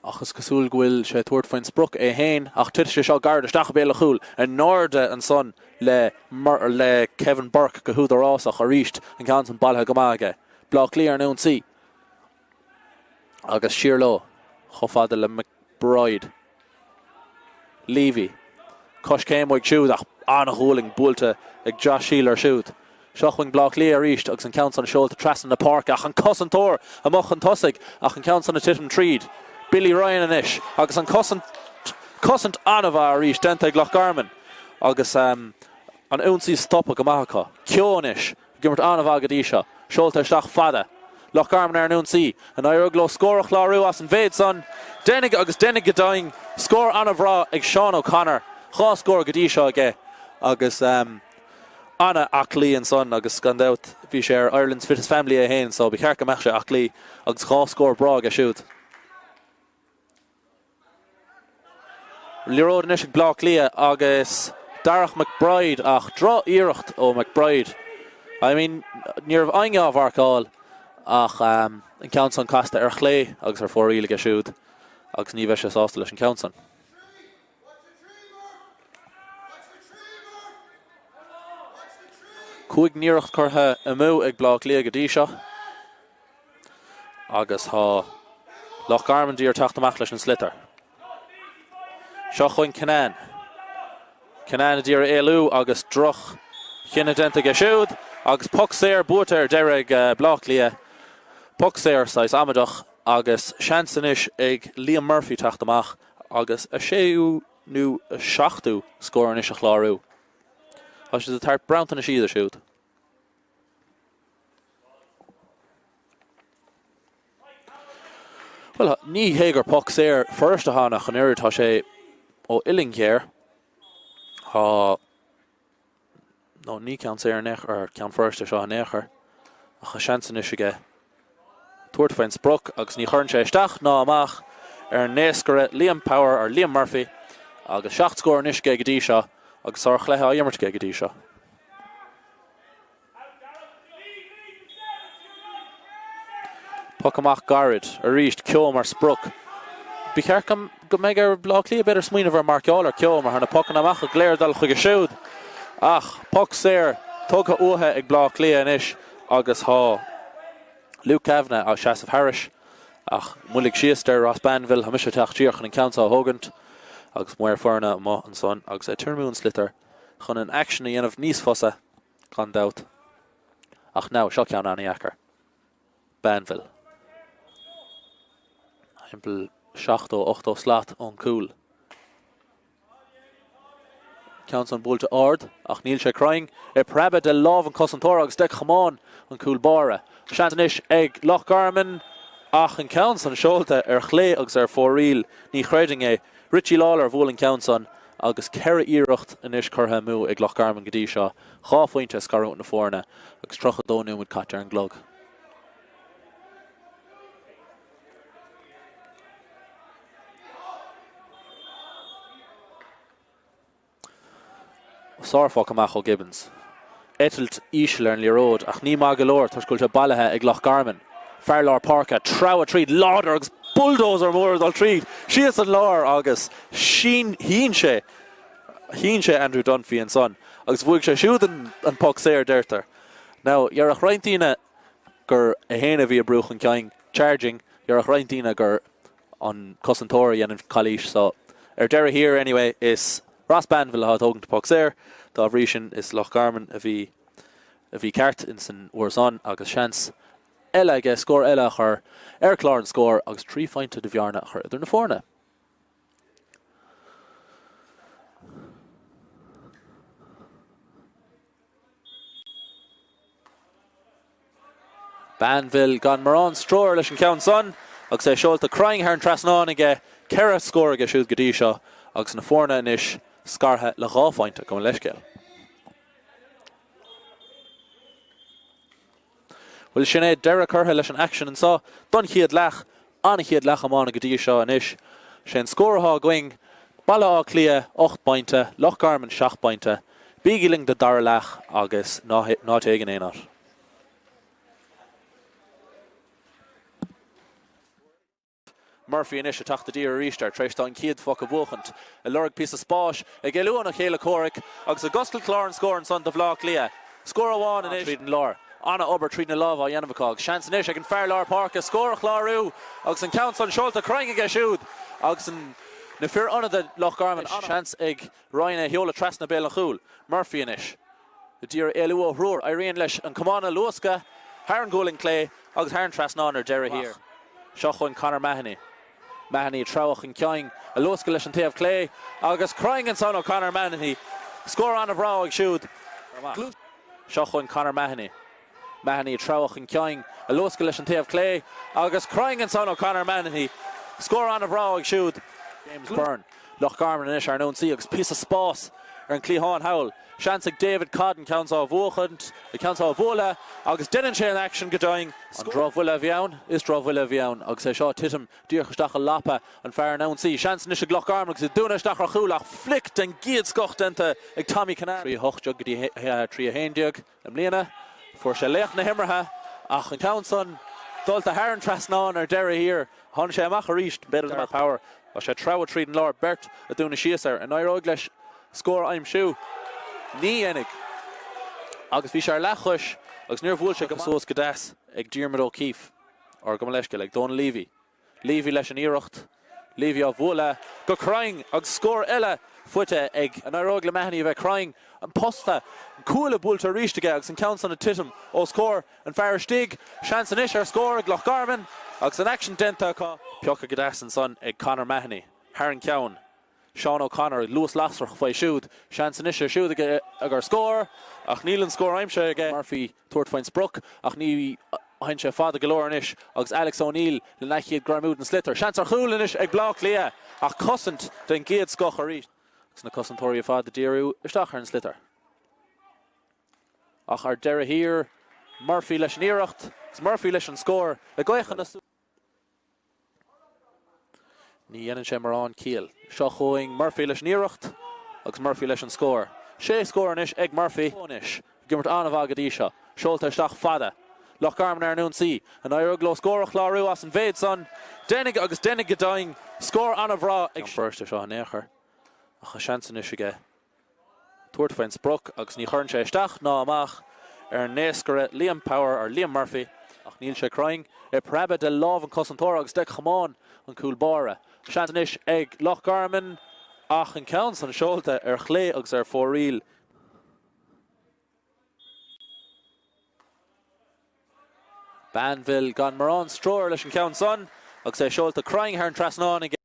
ach is cosúil go bhfuil sé ag tabhairt faoin sprioc é féin ach titfidh sé seo gairid isteach i béal an chúil in airde ansan le le Kevin Burke go húdarásach arís an ceann san bailithe go maith aige. Bleá Cliath ar an ionsaí. Agus siar leo chomh fada le McBride. Leavy. Coiscéim uaidh siúd ach an-ghualainn buailte ag Josh Shiel air siúd. Seo chugainn Bleá Cliath arís agus an ceann san seolta trasna na páirce ach an cosantóir amuigh chun tosaigh ach an ceann san ag titim tríd. Billy Ryan anois agus an cosaint cosaint an-mhaith arís déanta ag Loch Garman agus an ionsaí stoptha go maith acu. Keogh anois. Ag imirt an-mhaith go dtí seo. Seolta isteach fada. Loch Garman ar an ionsaí. An éireoidh leo scór a chlárú as an mhéid san? Déanfaidh agus déanfaidh go deimhin. Scór an-bhreá ag Seán O'Connor. 2 scór go dtí seo aige agus an-aclaí ansan agus gan dabht bhí sé ar Ireland's Fittest Family é féin so ba cheart go mbeadh sé aclaí agus 2 scór breá aige siúd. Liathróid anois ag Bleá Cliath agus Darach McBride ach droch-iarracht ó McBride. I mean, ní raibh éinne á mharcáil ach an ceann san casta ar chlé agus ar fóraoil aige siúd agus ní bheidh sé sásta leis an ceann san. 5 n-iarracht curtha amú ag Bleá Cliath go dtí seo. Agus tá Loch Garman d'iarraidh teacht amach leis an sliotar. Seo chugainn Kinane. Kinane a d'iarraidh éalú agus droch chinneadh déanta aige siúd agus poc saor buaite ar deireadh ag Bleá Cliath. Poc saor saghas amaideach agus seans anois ag Liam Murphy teacht amach agus a séú nó a seachtú scór anois a chlárú. Tá siad ag tabhairt bronntanais iad siúd. Bhuel, ní hé gur poc saor fuirist atá ann ach an oiread, tá sé ó uillinn ghéar. Tá, nó ní ceann saor in aon chor, or ceann fuirist é seo in aon chor, ach tá seans anois aige tabhairt faoin sprioc agus ní chuireann sé isteach ná amach ar an naoscaire Liam Power, or Liam Murphy, agus 7 scór anois aige go dtí seo agus sárchluiche á imirt aige go dtí seo. Poc amach gairid arís, Keogh mar sprioc. Ba cheart go mbeidh ar Bhaile Átha Cliath b'fhéidir smaoineamh ar marcáil ar Keogh mar tá na pocanna amach go léir ag dul chuige siúd. Ach poc saor tugtha uathu ag Baile Átha Cliath anois agus tá Luke Kavanagh á seasamh thairis. Ach moilligh síos, deir Ross Banville, tá mise ag teacht siar chun an ceann seo a thógaint agus maor foirne amuigh ansan agus é ag tirmiú an sliotar chun an aicsean a dhéanamh níos fusa. gan dabht. Ach now, seo ceann an-dheacair. Banville. Timpeall 70, 80 slat ón gcúl. Ceann san buailte ard, ach níl sé cruinn. Ag preabadh de lámh an chosantóra agus de chamán an cúl báire. Seans anois ag Loch Garman ach an ceann san seolta ar chlé agus ar fóraoil. Ní chreidfinn é. Richie Lawlor a bhuail an ceann san agus 4 iarracht anois curtha amú ag Loch Garman go dtí seo. 2 phointe ag scarúint na foirne agus 32 nóiméad caite ar an gclog. Sárphoc amach ó Gibbons. Eitilt íseal ar an liathróid ach ní maith go leor toisc go bhfuil sé bailithe ag Loch Garman. Fear lár páirce, treabhadh tríd, láidir agus bulldozer mór ag dul tríd, síos an lár agus shín sé, shín sé Andrew Dunphy ansan agus bhuaigh sé siúd an poc saor, deirtear. Now, dhéarfadh roinnt daoine gur é féin a bhí ag brú chun cinn, charging, dhéarfadh roinnt daoine gur an cosantóir a dhein an calaois. So, ar deireadh thiar, anyway, is Ross Banville atá ag tógaint poc saor. Dá bhrí sin, is Loch Garman a bhí a bhí ceart ins an uair san agus seans eile aige scór eile a chur ar chlár an scóir agus 3 phointe de bhearna a chur idir na foirne. Banville gan mórán stró air leis an cheann san agus é seolta cruinn thar an trasnán aige. 4 scór aige siúd go dtí seo agus na foirne anois scartha le 2 phointe. Gabh mo leithscéal. Bhuel sin é deireadh curtha leis an aicsean anseo don chéad leath. An-chéad leath iomána go dtí seo anois. Sé an scór atá againn, Baile Átha Cliath 8 bpointe, Loch Garman 7 bpointe. Bígí linn don dara leath agus ná téigh in aon áit. Murphy anois ag teacht i dtír arís air tar éis dó an chéad phoc a bhuachaint. Ag lorg píosa spáis, ag éalú óna chéile comhraic agus ag oscailt clár an scóir ansan do Bhaile Átha Cliath. Scór amháin anois tríd an lár. Ana-obair tríd na lámha á dhéanamh acu agus seans anois ag an fear lár páirce scór a chlárú agus an ceann san seolta cruinn aige siúd agus na fir ionadaithe Loch Garman. Seans ag Ryan é a sheoladh trasna béal an chúil. Murphy anois. Ag iarraidh éalú ó thriúr, éiríonn leis an camán a luascadh thar an ghualainn clé agus thar an trasnán ar deireadh thiar. Seo chugainn Conor Mahony. Mahony ag treabhadh chun cinn, ag luascadh leis an taobh clé agus cruinn ansan ó Conor Mahony. Scór an-bhreá uaidh siúd. Seo chugainn Conor Mahony. Mahony ag treabhadh chun cinn, ag luascadh leis an taobh clé agus cruinn ansan ó Conor Mahony. Scór an-bhreá uaidh siúd. James Byrne. Loch Garman anois ar an ionsaí agus píosa spáis ar an gcliathán thall. Seans ag David Codden ceann seo a bhuachaint, ceann seo a bhualadh agus deineann sé an aicsean go deimhin. An drochbhuille a bhí ann? Is drochbhuille a bhí ann agus é seo ag titim díreach isteach i lapa an fear an ionsaí. Seans anois ag Loch Garman agus iad ag dúnadh isteach ar chúl ach flic den gcéad scoth déanta ag Tommy Kinane. 3-18 go dtí 3-11. I mbliana, fuair sé laoch na himeartha ach an ceann san dulta thar an trasnán ar deireadh thiar. Tháinig sé amach arís, b'fhéidir Dara Power. Tá sé ag treabhadh tríd an lár, beirt ag dúnadh síos air. An éireoidh leis scór a aimsiú? Ní dhéanfaidh. Agus bhí sé ar leathchois agus níor bhuail sé go maith. Suas go deas ag Diarmuid O'Keeffe, or gabh mo leithscéal, ag Donal Leavy. Leavy leis an iarracht. Leavy á bhualadh go cruinn agus scór eile faighte ag. An éireoidh le Mahony a bheith cruinn? An posta, an cuaille buailte arís aige agus an ceann san ag titim os comhair an fear istigh. Seans anois ar scór ag Loch Garman agus an aicsean déanta acu. Pioctha go deas ansan ag Conor Mahony thar an ceann. Seán O'Connor ag luas lasrach faoi siúd. Seans anois ar siúd aige ar scór ach níl an scór aimsithe aige. Murphy tabhairt faoin sprioc ach ní théann sé fada go leor anois agus Alex O'Neill lena chéad greamú den sliotar. Seans ar chúl anois ag Bleá Cliath ach cosaint den gcéad scoth arís. Agus na cosantóirí ar fad ag díriú isteach ar an sliotar. Ach ar deireadh thiar, Murphy leis an iarracht agus Murphy leis an scór le gaoth na. Ní dhéanann sé morán ciall. Seo chugainn Murphy leis an iarracht agus Murphy leis an scór. Sé scór anois ag Murphy. Anois, ag imirt an-mhaith go dtí seo. Seolta isteach fada. Loch Garman ar an ionsaí. An éireoidh leo scór a chlárú as an mhéid san? Déanfaidh agus déanfaidh go deimhin. Scór an-bhreá ag. Feirste seo in aon chor. Ach tá seans anois aige. tabhairt faoin sprioc agus ní chuireann sé isteach ná amach ar an naoscaire Liam Power or Liam Murphy ach níl sé cruinn. Ag preabadh de lámh an chosantóra agus de chamán an cúl báire. Seans anois ag Loch Garman ach an ceann san seolta ar chlé agus ar fóraoil. Banville gan mórán stró air leis an cheann san agus é seolta cruinn thar an trasnán aige.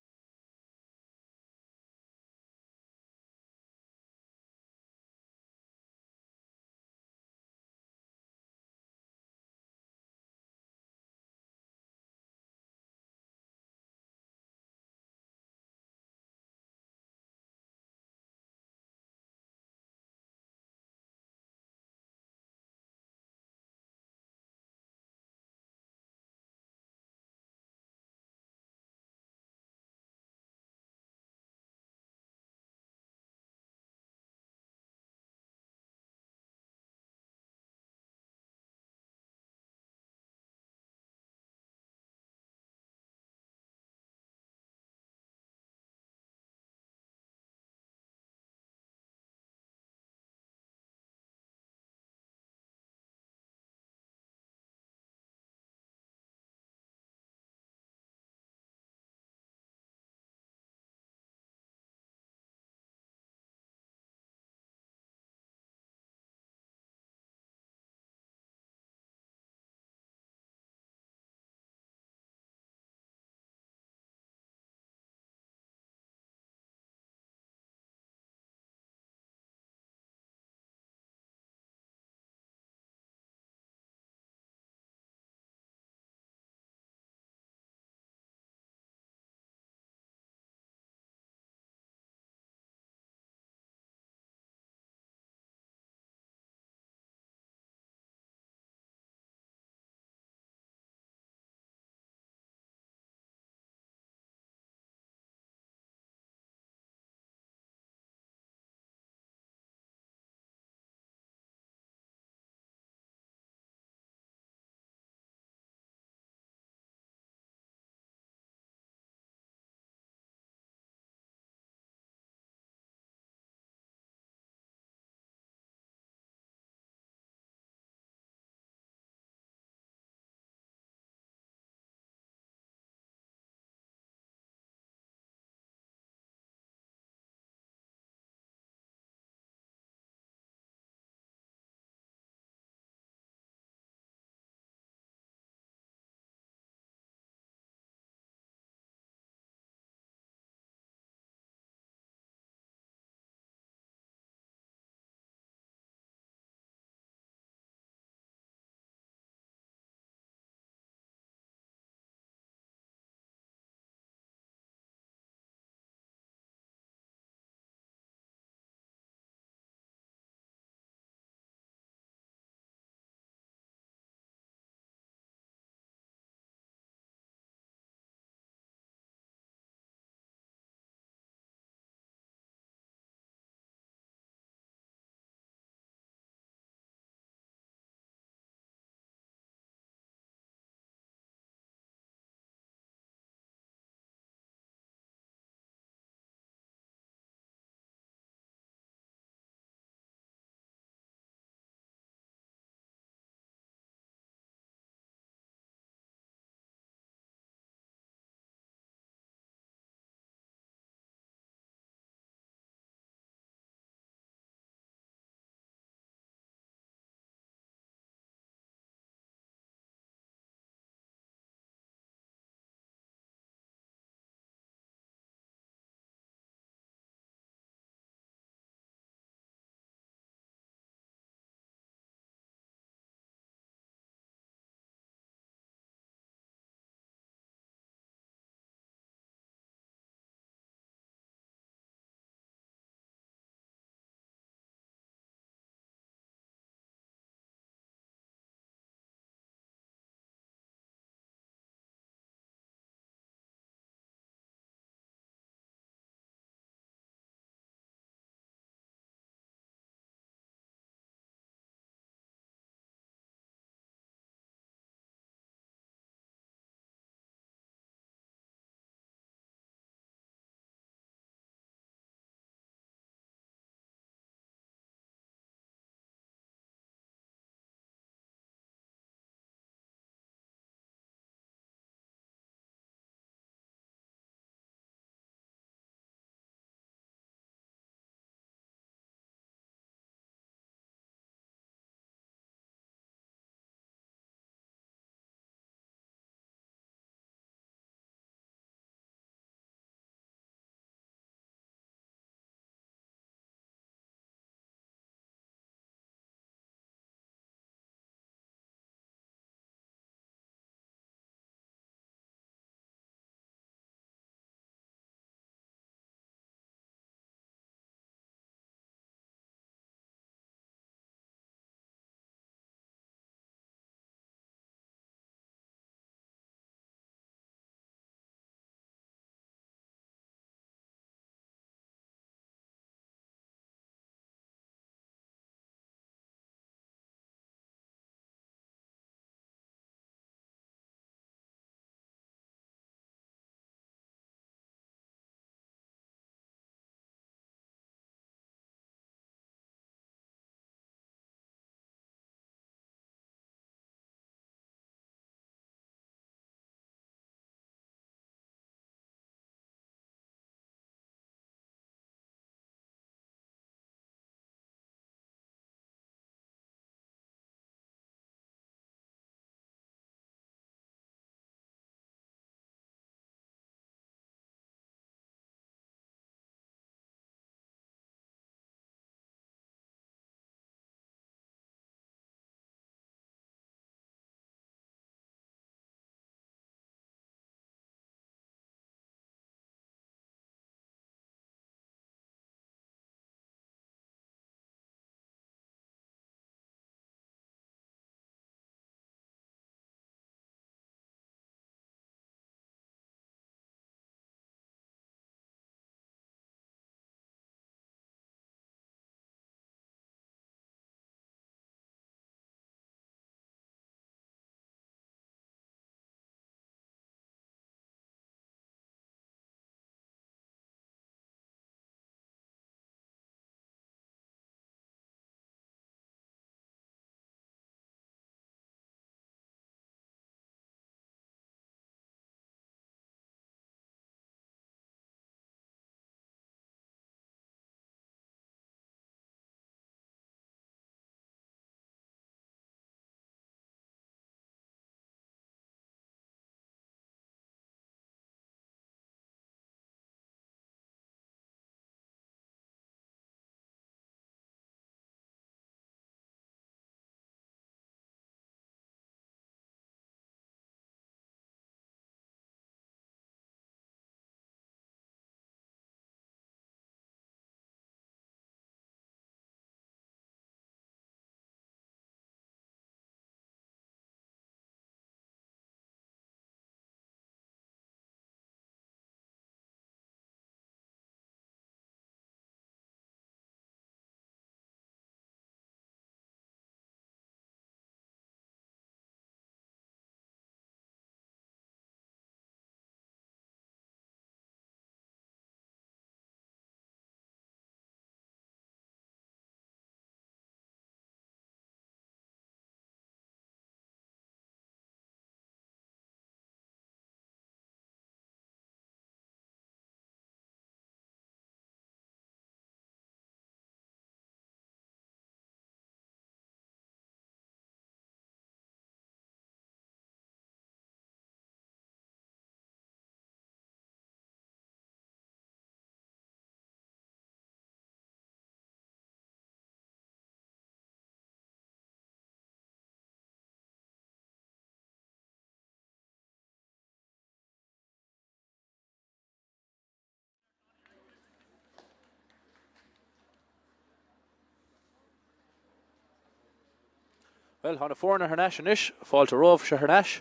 Bhuel, tá na foirne thar n-ais anois. Fáilte romhaibh thar n-ais.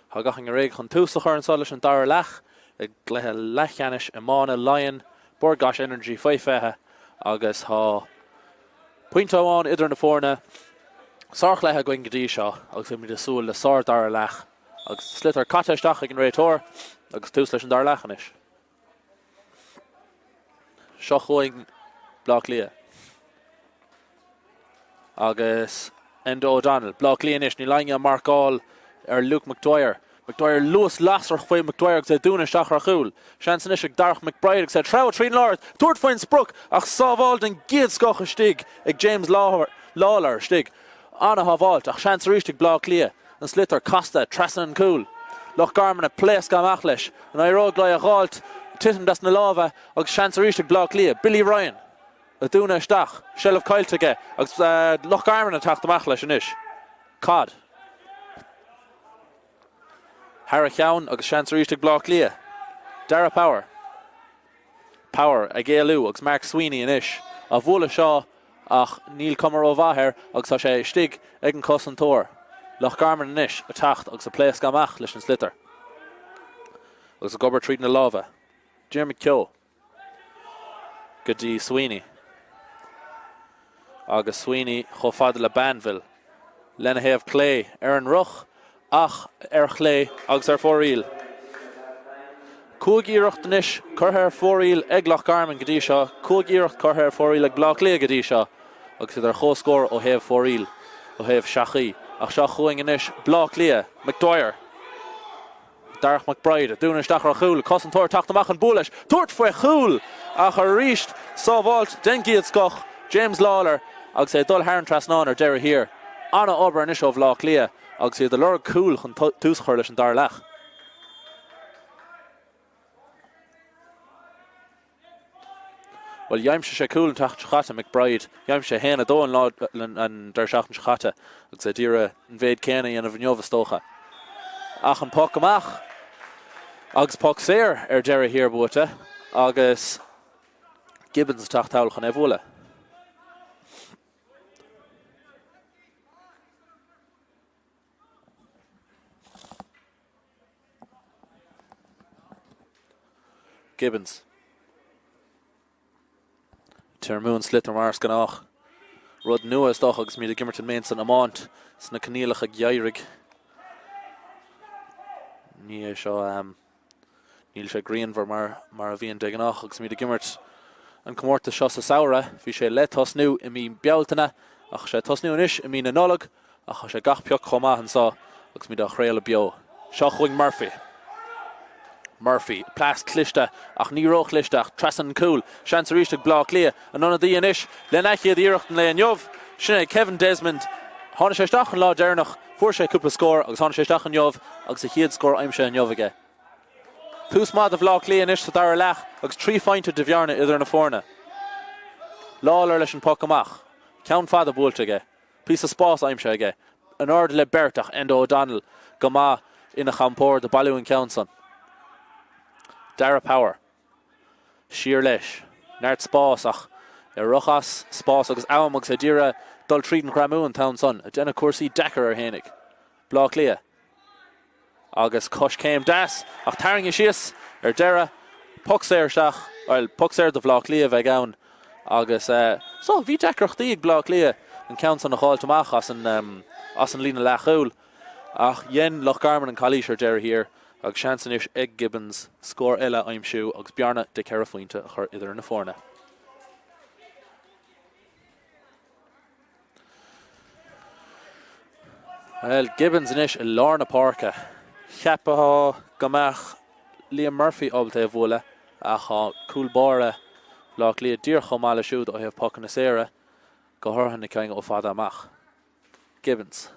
Tá gach éinne réidh chun tús a chur anseo leis an dara leath i gcluiche leathcheannais iomána Laighean, Bord Gáis Energy faoi 20 agus tá pointe amháin idir na foirne. Sárchluiche againn go dtí seo agus beimid ag súil le sár dara leath agus sliotar caite isteach ag an réiteoir agus tús leis an dara leath anois. Seo chugainn Bleá Cliath. Agus Enda O'Donnell. Bleá Cliath anois. Níl éinne ag marcáil ar Luke McDwyer. McDwyer luas lasrach faoi McDwyer agus é ag dúnadh isteach ar chúl. Seans anois ag Darach McBride agus é ag treabhadh tríd an lár. Tabhairt faoin sprioc ach sábháil den gcéad scoth istigh ag James Lawlor istigh. Ana-shábháilt ach seans arís ag Bleá Cliath. An sliotar casta trasna an cúl. Loch Garman ag pléascadh amach leis. An éireoidh leo é a dh'fháilt? Titim des na lámha agus seans arís ag Bleá Cliath. Billy Ryan ag dúnadh isteach. Seilbh caillte aige agus Loch Garman ag teacht amach leis anois. Cad? Thar a cheann agus seans arís ag Bleá Cliath. Darragh Power. Power ag éalú agus Mark Sweeney anois á bhualadh seo ach níl cuma rómhaith air agus tá sé istigh ag an cosantóir. Loch Garman anois ag teacht agus ag pléascadh amach leis an sliotar agus ag obair tríd na lámha. Diarmuid Keogh go dtí Sweeney agus Sweeney chomh fada le Banville lena thaobh clé ar an ruc ach ar chlé agus ar fóraoil. Cúig iarracht anois curtha ar fóraoil ag Loch Garman go dtí seo, cúig iarracht curtha ar fóraoil ag Bleá Cliath go dtí seo agus iad ar comhscór ó thaobh fóraoil, ó thaobh seachaí. Ach seo chugainn anois Bleá Cliath, McDwyer. Darach McBride ag dúnadh isteach ar chúl, cosantóir ag teacht amach chun bualadh leis, tabhairt faoi chúl ach arís sábháilt den gcéad scoth, James Lawlor agus é ag dul thar an trasnán ar deireadh thiar. An-obair anois ó Bhleá Cliath agus iad ag lorg cúl chun tús a chur leis an dara leath. Bhuel, d'aimsigh sé cúl an tseachtain seo caite, McBride. D'aimsigh sé 1-2 an lá an deireadh seachtaine seo caite agus é d'iarraidh an mhéid céanna a dhéanamh inniu, is dócha. Ach an poc amach agus poc saor ar deireadh thiar buaite agus Gibbons ag teacht thall chun é a bhualadh. Gibbons. Tirmiú an sliotar mar is gnách. Rud nua is dócha agus muid ag imirt an méid san iomáint sna coinníollacha geimhridh. Ní é seo Níl sé grianmhar mar mar a bhíonn de ghnáth agus muid ag imirt an comórtas seo sa samhradh. Bhí sé le tosnú i mí Bealtaine ach sé ag tosnú anois i mí na Nollag ach tá sé gach pioc chomh maith anseo agus muid á chraoladh beo. Seo chugainn Murphy. Murphy, pas cliste ach ní róchliste ach trasna an cúl. Seans arís ag Bleá Cliath. An ionadaí anois lena chéad iarracht an lae inniu. Sin é Kevin Desmond. Tháinig sé isteach an lá deireanach. Fuair sé cúpla scór agus tháinig sé isteach inniu agus a chéad scór aimsithe inniu aige. Tús maith do Bhleá Cliath anois sa dara leath agus 3 phointe de bhearna idir na foirne. Lawlor leis an poc amach. Ceann fada buailte aige. Píosa spás aimsithe aige. In airde le beirt ach Enda O'Donnell go maith ina champóir do bailiú an ceann san. Darragh Power. Siar leis. Neart spás ach ag rith as spás agus am agus é d'iarraidh dul tríd an ghreamú an t-am san. Ag déanamh cúrsaí deacair air fhéinig. Bleá Cliath. Agus coiscéim deas ach tarraingthe síos ar deireadh. Poc saor isteach, bhuel, poc saor do Bhleá Cliath a bheidh ann agus so bhí deacrachtaí ag Bleá Cliath an ceann san a dh'fháilt amach as an as an líne leathchúil ach dhein Loch Garman an calaois ar deireadh thiar agus seans anois ag Gibbons scór eile a aimsiú agus bearna de cheithre phointe a chur idir na foirne. Bhuel, Gibbons anois i lár na páirce. Cheapfá go mbeadh Liam Murphy ábalta é a bhualadh ach tá cúl báire Bhaile Átha Cliath díreach chomh maith leis siúd ó thaobh pocanna saora, go háirithe na cinn ó fada amach. Gibbons.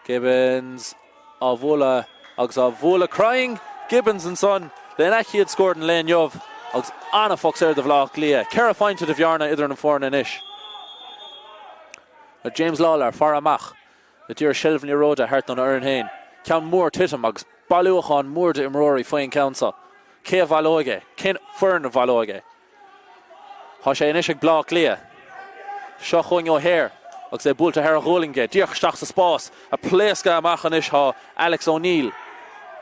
Gibbons á bhualadh agus á bhualadh cruinn. Gibbons ansan lena chéad scór den lae inniu agus an-phoc saor do Bhaile Átha Cliath. Ceithre phointe de bhearna idir na foirne anois. James Lawlor faire amach ag iarraidh seilbh na liathróide a thabhairt don fhoireann féin. Ceann mór titim agus bailiúchán mór d'imreoirí faoin gceann seo. Cé a bhaileoidh é? Cén foireann a bhaileoidh é? Tá sé anois ag Bleá Cliath. Seo chugainn O'Hare. Agus é buailte thar a ghualainn aige, díreach isteach sa spás, ag pléascadh amach anois tá Alex O'Neill.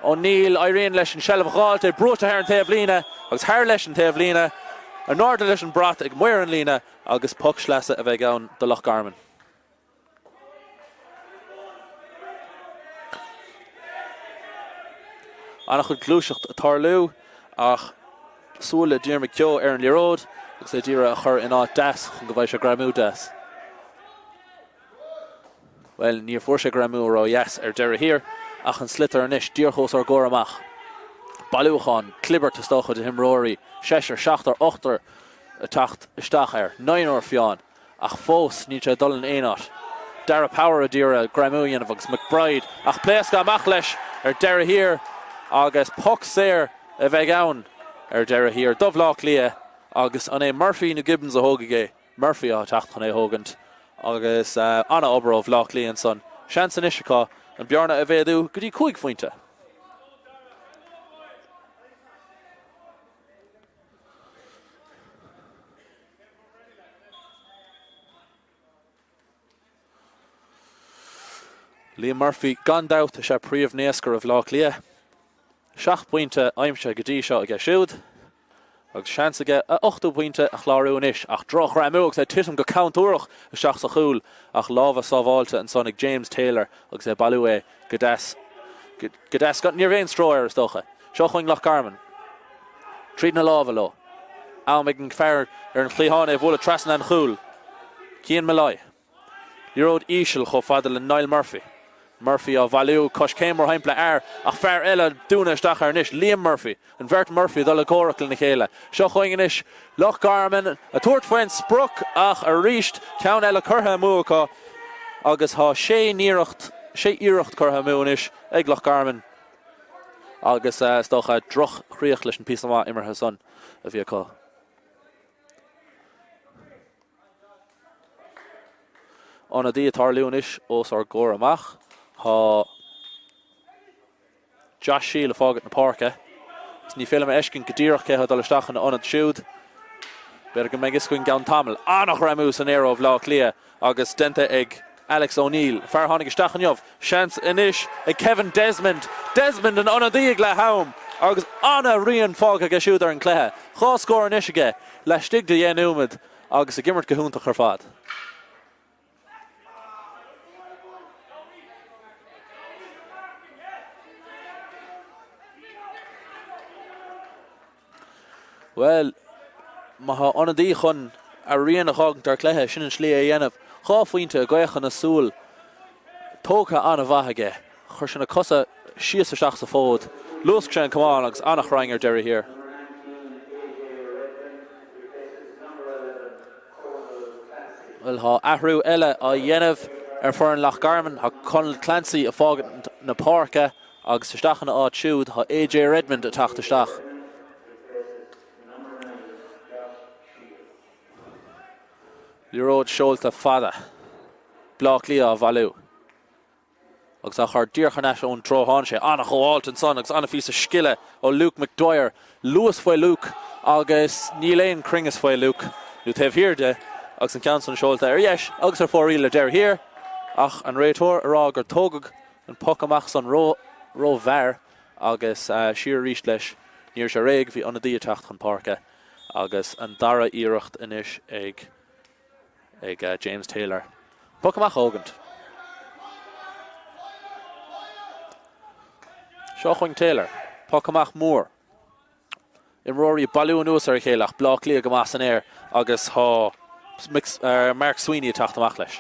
O'Neill, éiríonn leis an seilbh a dh'fháilt, é brúite thar an taobhlíne agus thar leis an taobhlíne, in airde leis an brat ag maor an líne agus poc sleasa a bheidh ann do Loch Garman. An-chuid gluaiseacht ag tarlú ach súile Diarmuid Keogh ar an liathróid agus é d'iarraidh a chur in áit deas chun go bhfaighidh sé greamú deas. Bhuel, níor fuair sé greamú ró-dheas ar deireadh thiar ach an sliotar anois díreach os ár gcomhair amach. Bailiúchán, clibirt is dócha de himreoirí, seisear, seachtar, ochtar ag teacht isteach air, naonúr fiáin. Ach fós, níl sé ag dul in aon áit. Darragh Power a d'iarraidh greamú a dhéanamh agus McBride ach pléascadh amach leis ar deireadh thiar agus poc saor a bheidh ann ar deireadh thiar do Bhaile Átha Cliath agus an é Murphy nó Gibbons a thógfaidh é? Murphy atá ag teacht chun é a thógaint agus an-obair ó Bhaile Átha Cliath ansan. Seans anois acu an bearna a mhéadú go dtí 5 phointe. Liam Murphy, gan dabht, is ea príomh-naoscaire Bhaile Átha Cliath. 7 bpointe aimsithe go dtí seo aige siúd agus seans aige a ochtú pointe a chlárú anois ach droch-ghreamú agus é ag titim go camtúrach isteach sa chúl ach lámha sábháilte ansan ag James Taylor agus é ag bailiú é go deas go deas. Ní raibh aon stró air is dócha. Seo chugainn Loch Garman. Tríd na lámha leo. Am ag an fear ar an chliathán é a bhualadh trasna an chúil. Cian Molloy. Liathróid íseal chomh fada le Niall Murphy. Murphy á bhailiú, coiscéim mar shampla air ach fear eile ag dúnadh isteach air anois, Liam Murphy. An bheirt Murphy ag dul i gcomhrac lena chéile. Seo chugainn anois Loch Garman ag tabhairt faoin sprioc ach arís ceann eile curtha amú acu agus tá sé n-iarracht, sé iarracht curtha amú anois ag Loch Garman agus is dócha droch-chríoch leis an píosa maith imeartha san a bhí acu. Ionadaí ag tarlú anois os ár gcomhair amach. Tá Josh Shiel ag fágaint na páirce agus ní féidir liom a fheiscint go díreach cé atá ag dul isteach ina ionad siúd. B'fhéidir go mbeidh fhios againn i gceann tamaill. An-ghreamú san aer ó Bhaile Átha Cliath agus déanta ag Alex O'Neill, fear a tháinig isteach inniu. Seans anois ag Kevin Desmond. Desmond an ionadaí ag leath am agus an-rian fágtha aige siúd ar an gcluiche. 2 scór anois aige laistigh de dheich nóiméad agus ag imirt go hiontach ar fad. Bhuel, má tá ionadaí chun a rian a dh'fhágaint ar chluiche, sin an slí é a dhéanamh. 2 phointe i gcaochadh na súl tógtha an-mhaith aige. Chuir sé na cosa síos isteach sa bhfód, luasc sé an camán agus an-chrainn ar deireadh thiar. Bhuel, tá athrú eile á dhéanamh ar foireann Loch Garman. Tá Conall Clancy ag fágaint na páirce agus isteach ina áit siúd tá AJ Redmond ag teacht isteach. Liathróid seolta fada. Bleá Cliath á bhailiú. Agus á chur díreach thar n-ais ón treo a tháinig sé. An-ghabháilt ansan agus an-phíosa scile ó Luke McDwyer. Luas faoi Luke agus níl aon cruinneas faoi Luke, nó taobh thiar de, agus an ceann san seolta ar dheis agus ar fóraoil ar deireadh thiar. Ach an réiteoir ag rá gur tógadh an poc amach san ró-mhear agus siar arís leis. Ní raibh sé réidh, bhí ionadaí ag teacht chun páirce agus an dara iarracht anois ag. ag James Taylor. Poc amach a thógaint. Seo chugainn Taylor. Poc amach mór. Imreoirí ag bailiú anuas ar a chéile ach Bleá Cliath go maith san aer agus tá Mark Sweeney ag teacht amach leis.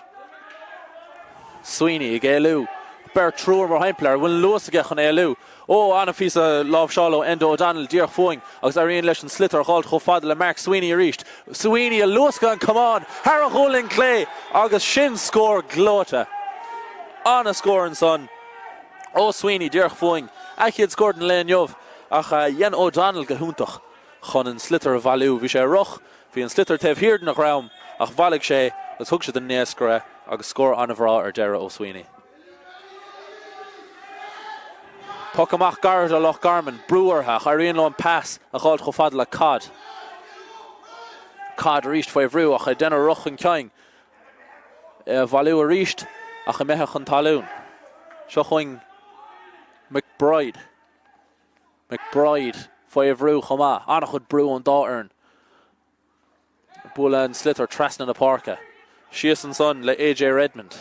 Sweeney ag éalú. Beirt triúr mar shampla air. Bhfuil an luas aige chun éalú? Ó, an-phíosa láimhseála ó Enda O'Donnell díreach fúinn agus éiríonn leis an sliotar a dh'fháilt chomh fada le Mark Sweeney arís. Sweeney ag luascadh an camán thar a ghualainn clé agus sin scór gleoite. An-scór ansan ó Sweeney díreach fúinn. A chéad scór den lae inniu ach dhein O'Donnell go hiontach chun an sliotar a bhailiú. Bhí sé ar roth, bhí an sliotar taobh thiar dena dhroim ach bhailigh sé agus thug sé don naoscaire agus scór an-bhreá ar deireadh ó Sweeney. Poc amach gairid ó Loch Garman, brú orthu ach éiríonn leo an pas a dh'fháilt chomh fada le Codd. Codd arís faoi bhrú ach ag déanamh rith chun cinn. É a bhailiú arís ach imithe chun talún. Seo chugainn McBride. McBride faoi bhrú chomh maith. An-chuid brú ón dá fhoireann. Bualadh an sliotar trasna na páirce. Síos ansan le AJ Redmond.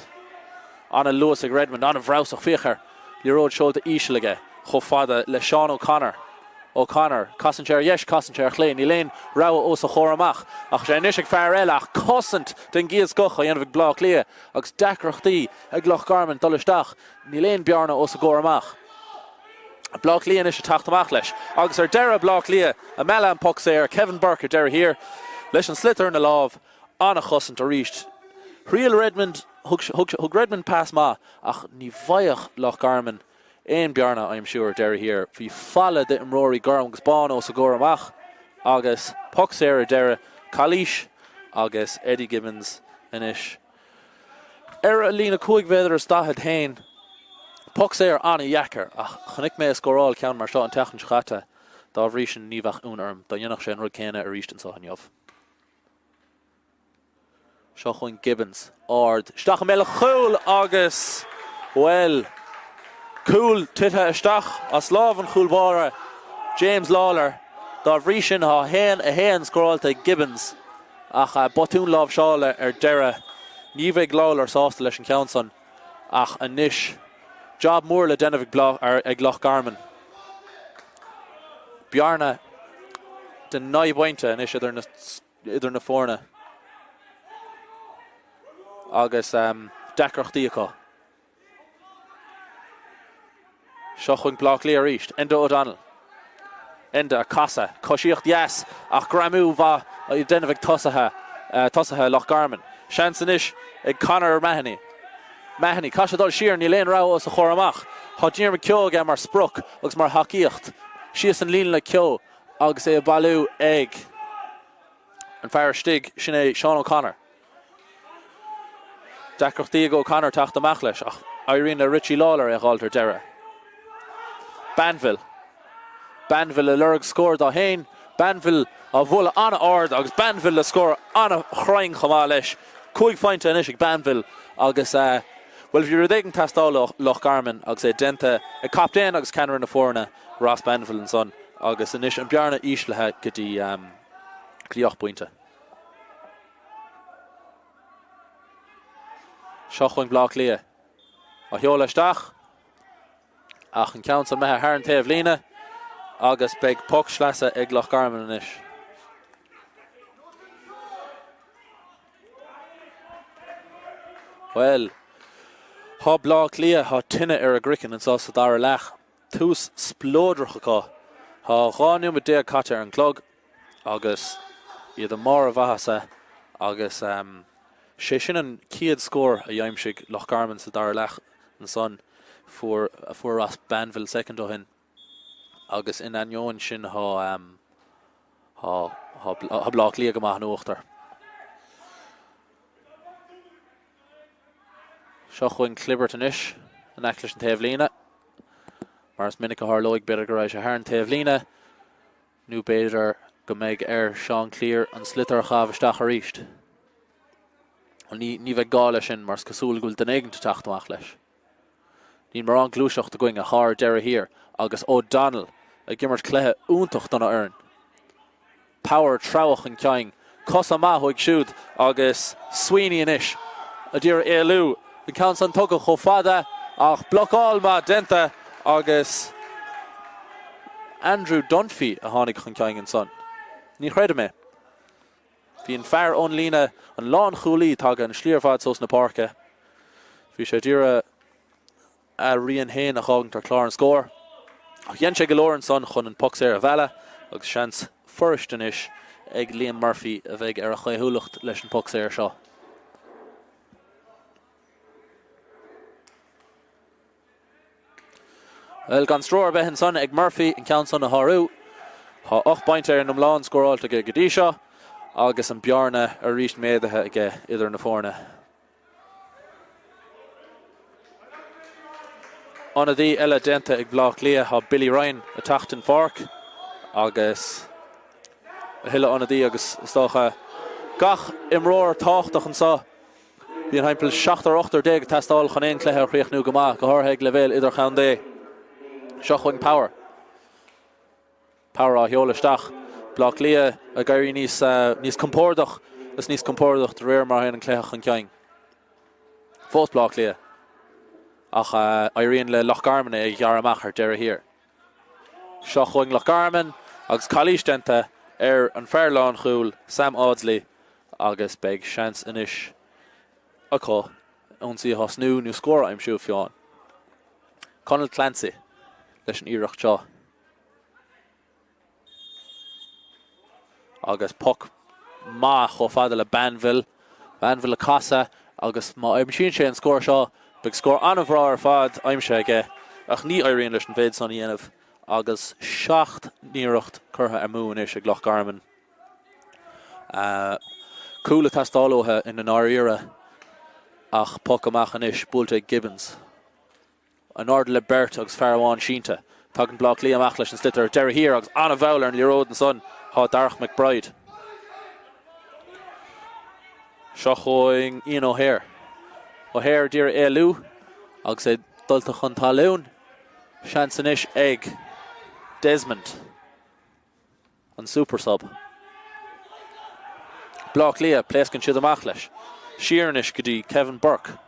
An-luas ag Redmond, an-bhreabhsach, féach air. Liathróid seolta íseal aige chomh fada le Seán O'Connor. O'Connor, casann sé ar dheis, casann sé ar chlé, níl aon rogha os a chomhair amach ach sé anois ag fear eile ach cosaint den gcéad scoth á dhéanamh ag Bleá Cliath agus deacrachtaí ag Loch Garman dul isteach. Níl aon bearna os a gcomhair amach. Bleá Cliath anois ag teacht amach leis agus ar deireadh Bleá Cliath ag mealladh an poc saor, Kevin Burke ar deireadh thiar leis an sliotar ina lámh. An-chosaint arís. Thriail Redmond, thug Redmond pas maith ach ní bhfaigheadh Loch Garman aon bearna a aimsiú ar deireadh thiar. Bhí falla d'imreoirí gorm agus bán os a gcomhair amach agus poc saor ar deireadh. Calaois agus Eddie Gibbons anois ar a líne 5 mhéadar is 40 féin. Poc saor an-dheacair ach chonaic mé é ag scóráil ceann mar seo an tseachtain seo caite. Dá bhrí sin ní bheadh ionadh orm dá ndéanfadh sé an rud céanna arís anseo inniu. Seo chugainn Gibbons, ard, isteach i mbéal an chúil agus, bhuel, cúl tite isteach as lámh an chúl báire, James Lawlor. Dá bhrí sin tá 1, 1 scóráilte ag Gibbons ach botún láimhseála ar deireadh. Ní bheidh Lawlor sásta leis an cheann san ach anois jab mór le déanamh ag Loch Garman. Bearna de 9 bpointe anois idir na idir na foirne agus deacrachtaí acu. Seo chugainn Bleá Cliath arís. Enda O'Donnell. Enda ag casadh. Coisíocht dheas ach greamú mhaith á déanamh ag tosaithe tosaithe Loch Garman. Seans anois ag Conor Mahony. Mahony, caithfidh sé dul siar, níl aon rogha os a chomhair amach. Tá Diarmuid Keogh aige mar sprioc agus mar thacaíocht. Síos an líne le Keogh. Agus é á bailiú ag an fear istigh, sin é Seán O'Connor. Deacrachtaí ag O'Connor teacht amach leis ach éiríonn le Richie Lawlor é a dh'fháilt ar deireadh. Banville. Banville ag lorg scór dó féin. Banville á bhualadh an-ard agus Banville le scór an-chruinn chomh maith leis. 5 phointe anois ag Banville agus, bhuel, bhí rud éigin ag teastáil ó Loch Garman agus é déanta ag captaen agus ceannaire na foirne, Ross Banville ansan agus anois an bearna íslithe go dtí go dtí 8 bpointe. Seo chugainn Bleá Cliath á sheoladh isteach ach an ceann san imithe thar an taobh líne agus beidh poc sleasa ag Loch Garman anois. Bhuel, thá Bleá Cliath, thá tine ar a gcraiceann anso sa dara leath. Tús spleodrach acu. Tá 12 nóiméad caite ar an gclog agus iad i mbarr a mhaitheasa agus sé sin an chéad scór a d'aimsigh Loch Garman sa dara leath ansan fuair a fuair Ross Banville soicind ó shin agus in ainneoin sin tá tá tá Bleá Cliath go maith in uachtar. Seo chugainn clibirt anois in aice leis an taobhlíne. Mar is minic a tharlóidh, b'fhéidir go raghaidh sé thar an taobhlíne nó b'fhéidir go mbeidh ar Seán Cleere an sliotar a chaitheamh isteach arís. Ní, ní bheidh gá leis sin mar is cosúil go bhfuil duine éigin ag teacht amach leis. Níl mórán gluaiseacht againn ach ar deireadh thiar agus O'Donnell ag imirt cluiche iontach don fhoireann. Power treabhadh chun cinn, cosa maith uaidh siúd agus Sweeney anois ag iarraidh éalú. An ceann san tugtha chomh fada ach blocáil maith déanta agus Andrew Dunphy a tháinig chun cinn ansan. Ní chreidim é. Bhí an fear ón líne, an lánchúlaí, tagtha an slí ar fad suas na páirce. Bhí sé ag iarraidh a rian féin a dh'fhágaint ar chlár an scóir. Ach dhein sé go leor ansan chun an poc saor a mhealladh agus seans fuirist anois ag Liam Murphy a bheidh ar a chaothúlacht leis an poc saor seo. Bhuel, gan stró ar bith ansan ag Murphy an ceann san a shárú. Tá 8 bpointe ar an iomlán scóráilte aige go dtí seo agus an bearna arís méadaithe aige idir na foirne. Ionadaí eile déanta ag Bleá Cliath, tá Billy Ryan ag teacht den pháirc agus a thuilleadh ionadaí agus is dócha gach imreoir tábhachtach anseo. Bíonn thimpeall seachtar ochtar ag teastáil chun aon chluiche a chríochnú go maith, go háirithe ag leibhéal idirchontae. Seo chugainn Power. Power á sheoladh isteach. Bleá Cliath ag éirí níos níos compordach is níos compordach de réir mar a théann an cluiche chun cinn. Fós Bleá Cliath ach éiríonn le Loch Garman é a ghearradh amach ar deireadh thiar. Seo chugainn Loch Garman agus calaois déanta ar an fear lánchúil Sam Audsley agus beidh seans anois acu ionsaí a thosnú nó scór a aimsiú fiú amháin. Conall Clancy leis an iarracht seo. Agus poc maith chomh fada le Banville. Banville ag casadh agus má aimsíonn sé an scór seo, beidh scór an-bhreá ar fad aimsithe aige. Ach ní éiríonn leis an mhéid san a dhéanamh agus 7 n-iarracht curtha amú anois ag Loch Garman. Cúl ag teastáil uathu i ndáiríre ach poc amach anois buailte ag Gibbons. In airde le beirt agus fear amháin sínte. Tagann Bleá Cliath amach leis an sliotar ar deireadh thiar agus an-mhall ar an liathróid ansan. Thá Darach McBride. Seo chugainn Ian O'Hare. O'Hare ag iarraidh éalú agus é dulta chun talún. Seans anois ag Desmond. An super sub. Bleá Cliath, pléascann siad amach leis. Siar anois go dtí Kevin Burke.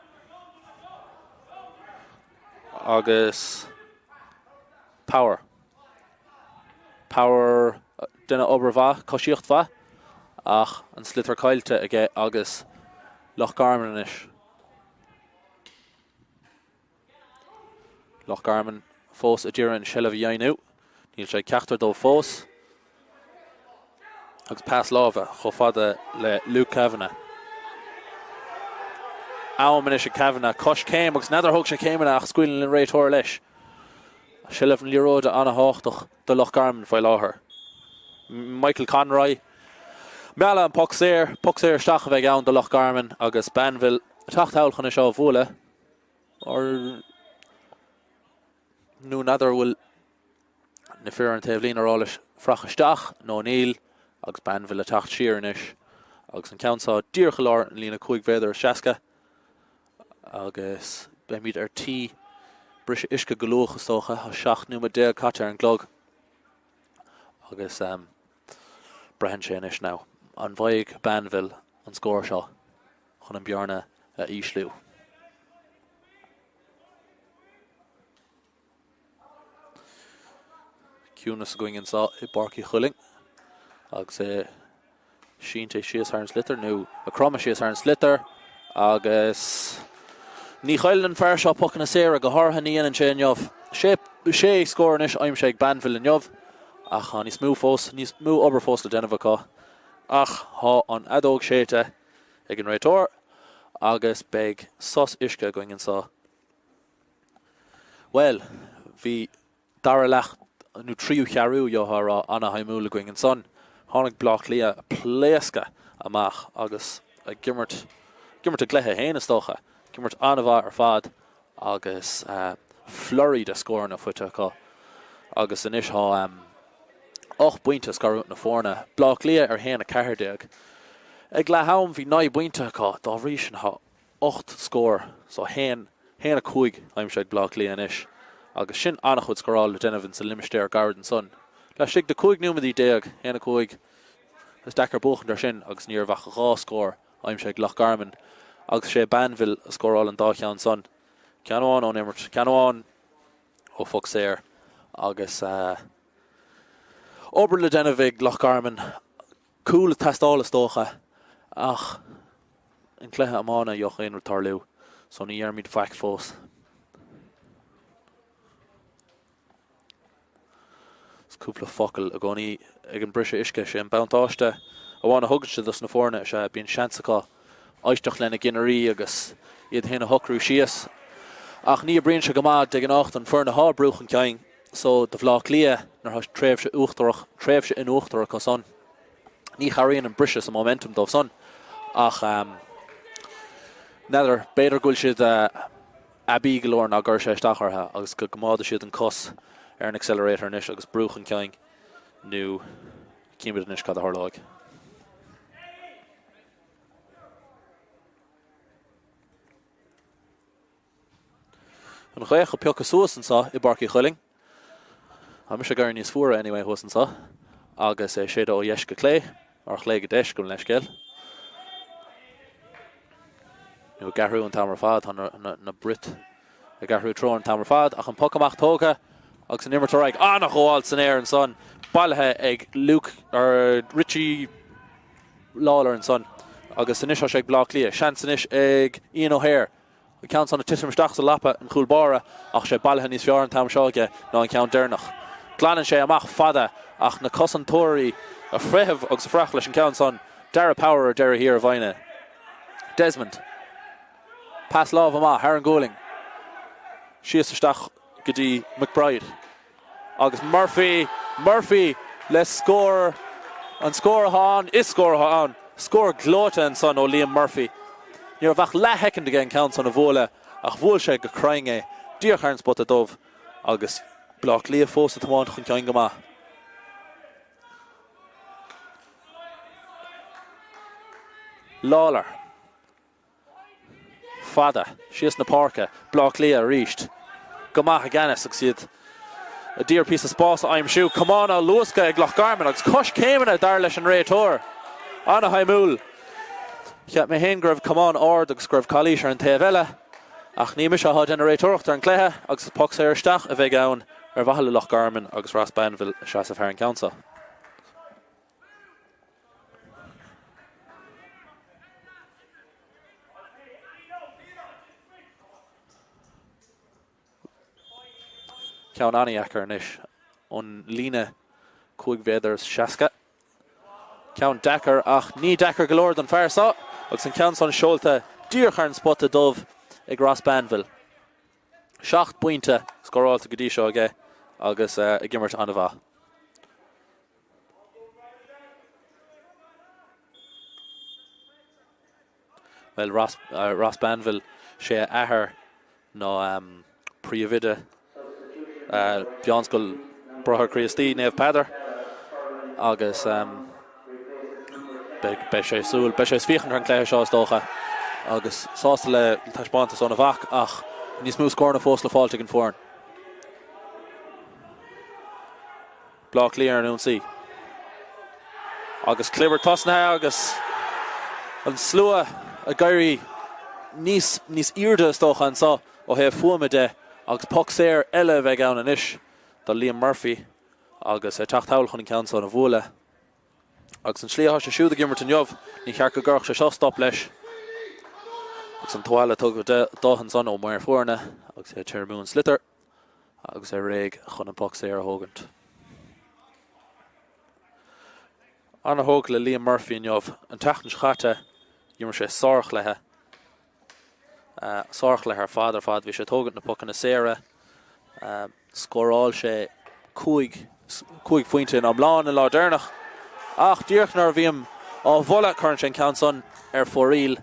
Agus Power. Power déanamh obair mhaith, coisíocht mhaith, ach an sliotar caillte aige agus Loch Garman anois. Loch Garman fós ag iarraidh an seilbh a dheimhniú. Níl sé ag ceachtar dóibh fós. Agus pas láimhe chomh fada le Luke Kavanagh. Am anois ag Kavanagh, coiscéim agus n'fheadar thóg sé céimeanna ach scaoileann an réiteoir leis. Seilbh na liathróide an-thábhachtach do Loch Garman faoi láthair. Michael Conroy. Mealladh an poc saor, poc saor isteach a bheidh ann do Loch Garman agus Banville ag teacht thall chun é seo a bhualadh. Or nó n'fheadar an bhfuil na fir ar an taobhlíne ag rá leis frach isteach nó níl agus Banville ag teacht siar anois agus an ceann seo díreach i lár an líne 5 mhéadar is 60 agus beimid ar tí briseadh uisce go luath is dócha. Tá 17 nóiméad caite ar an gclog agus um, braitheann sé anois now. An bhfaighidh Banville an scór seo? chun an bearna a ísliú. Ciúnas againn anseo i bPáirc Uí Chuilinn agus é sínte síos thar an sliotar nó ag cromadh síos thar an sliotar agus ní chailleann an fear seo pocanna saora, go háirithe ní dhéanann sé inniu. Sé sé scór anois aimsithe ag Banville inniu ach tá níos mó fós, níos mó obair fós le déanamh acu ach tá an fheadóg séidte. ag an réiteoir agus beidh sos uisce againn anseo. Bhuel, bhí dara leath, nó tríú cheathrú, gheofá a rá, ana-shuimiúil againn ansan. Tháinig Bleá Cliath ag pléascadh amach agus ag imirt, ag imirt a gcluiche féin is dócha. Ag imirt an-mhaith ar fad agus flurry de scóranna faighte acu agus anois tá 8 bpointe ag scarúint na foirne, Bleá Cliath ar 1, 14. Ag leath am bhí 9 bpointe acu, dá bhrí sin tá 8 scór, so 1, 1, 5 aimsithe ag Bleá Cliath anois agus sin an-chuid scóráil le déanamh insa limistéar gairid ansan. Laistigh de 15 nóiméadaí, 1, 5, is deacair buachaint ar sin agus ní raibh ach dhá scór aimsithe ag Loch Garman agus sé Banville a scóráil an dá cheann san, ceann amháin ón imirt, ceann amháin ó phoc saor agus obair le déanamh ag Loch Garman. Cúl ag teastáil is dócha ach in cluiche iomána d'fhéadfadh aon rud tarlú so ní deirimid faic fós. Is cúpla focal i gcónaí ag an briseadh uisce. Sé an buntáiste amháin a thugann sé dos na foirne is ea bíonn seans acu éisteacht lena gcinnirí agus iad féin a shocrú síos. Ach ní oibríonn sé go maith de ghnáth don foireann atá ag brú chun cinn so do Bhleá Cliath nuair atá tréimhse uachtarach, tréimhse in uachtar acu san. Ní chabhraíonn an briseadh sa momentum dóibh san ach n'fheadar, b'fhéidir go bhfuil siad aibí go leor nach gcuirfidh sé isteach orthu agus go gcoimeádfaidh siad an cos ar an accelerator anois agus brú chun cinn nó címid anois cad a tharlóidh. An ghaoth ag piocadh suas anseo i bPáirc Uí Chuilinn. Tá mise ag éirí níos fuaire anyway thuas anseo agus é ag séideadh ó dheis go clé, or chlé go deis, gabh mo leithscéal. Nó ag athrú an t-am ar fad, tá na brioit ag athrú treo an t-am ar fad ach an poc amach tógtha agus an imirt ar aghaidh. An-ghabháil san aer ansan, bailithe ag Luke, or Richie Lawlor ansan agus anois tá sé ag Bleá Cliath. Seans anois ag Ian O'Hare. An ceann san ag titim isteach sa lapa an chúl báire ach sé bailithe níos fearr an t-am seo aige ná an ceann deireanach. Glanann sé amach fada ach na cosantóirí ag feitheamh agus ag fuireach leis an ceann san. Darragh Power ar deireadh thiar a bhain é. Desmond. Pas láimhe maith thar an ghualainn. Síos isteach go dtí McBride. Agus Murphy, Murphy le scór, an scór atá ann, is scór atá ann. Scór gleoite ansan ó Liam Murphy. Ní raibh ach leathshoicind aige an ceann san a bhualadh ach bhuail sé go cruinn é, díreach ar an spota dubh agus Bleá Cliath fós ag tiomáint chun cinn go maith. Lawlor. Fada síos na páirce, Bleá Cliath arís go maith i gceannas agus iad ag iarraidh píosa spáis a aimsiú. Camán á luascadh ag Loch Garman agus coiscéimeanna dar leis an réiteoir. Ana-shuimiúil. Cheap mé féin go raibh camán ard agus go raibh calaois ar an taobh eile ach ní mise atá ag déanamh réiteoireacht ar an gcluiche agus is poc saor isteach a bheidh ann ar mhaithe le Loch Garman agus Ross Banville ag seasamh thar an gceann seo. Ceann an-dheacair anois ón líne 5 mhéadar is 60. Ceann deacair ach ní deacair go leor don fear seo agus an ceann san seolta díreach ar an spota dubh ag Ross Banville. 7 bpointe scóráilte go dtí seo aige agus ag imirt an-mhaith. Bhuel, Ross, Ross Banville, sé a athair ná príomhoide Mheánscoil Bráithre Críostaí, Naomh Peadar, agus beidh, beidh sé ag súil, beidh sé ag féachaint ar an gcluiche seo is dócha, agus sásta le taispeántas óna mhac ach níos mó scóranna fós le fáilt ag an foireann. Bleá Cliath ar an ionsaí. Agus clibirt tosnaithe agus an slua ag éirí níos níos airde is dócha anseo ó thaobh fuaime de agus poc saor eile a bheidh ann anois do Liam Murphy agus é ag teacht thall chun an ceann san a bhualadh. Agus an tslí atá sé siúd ag imirt inniu, ní cheart go gcuirfeadh sé seo stop leis. Agus an tuáille tugtha dó ansan ó mhaor foirne agus é ag tirimú an sliotar. Agus é réidh chun an poc saor a thógaint. Ana-thógtha le Liam Murphy inniu. An tseachtain seo caite, d'imir sé sárchluiche. Sárchluiche ar fad ar fad. Bhí sé ag tógaint na pocanna saora. Scóráil sé 5 phointe in iomlán an lá deireanach. Ach díreach nuair a bhím á mholadh, cuireann sé an ceann san ar fóraoil.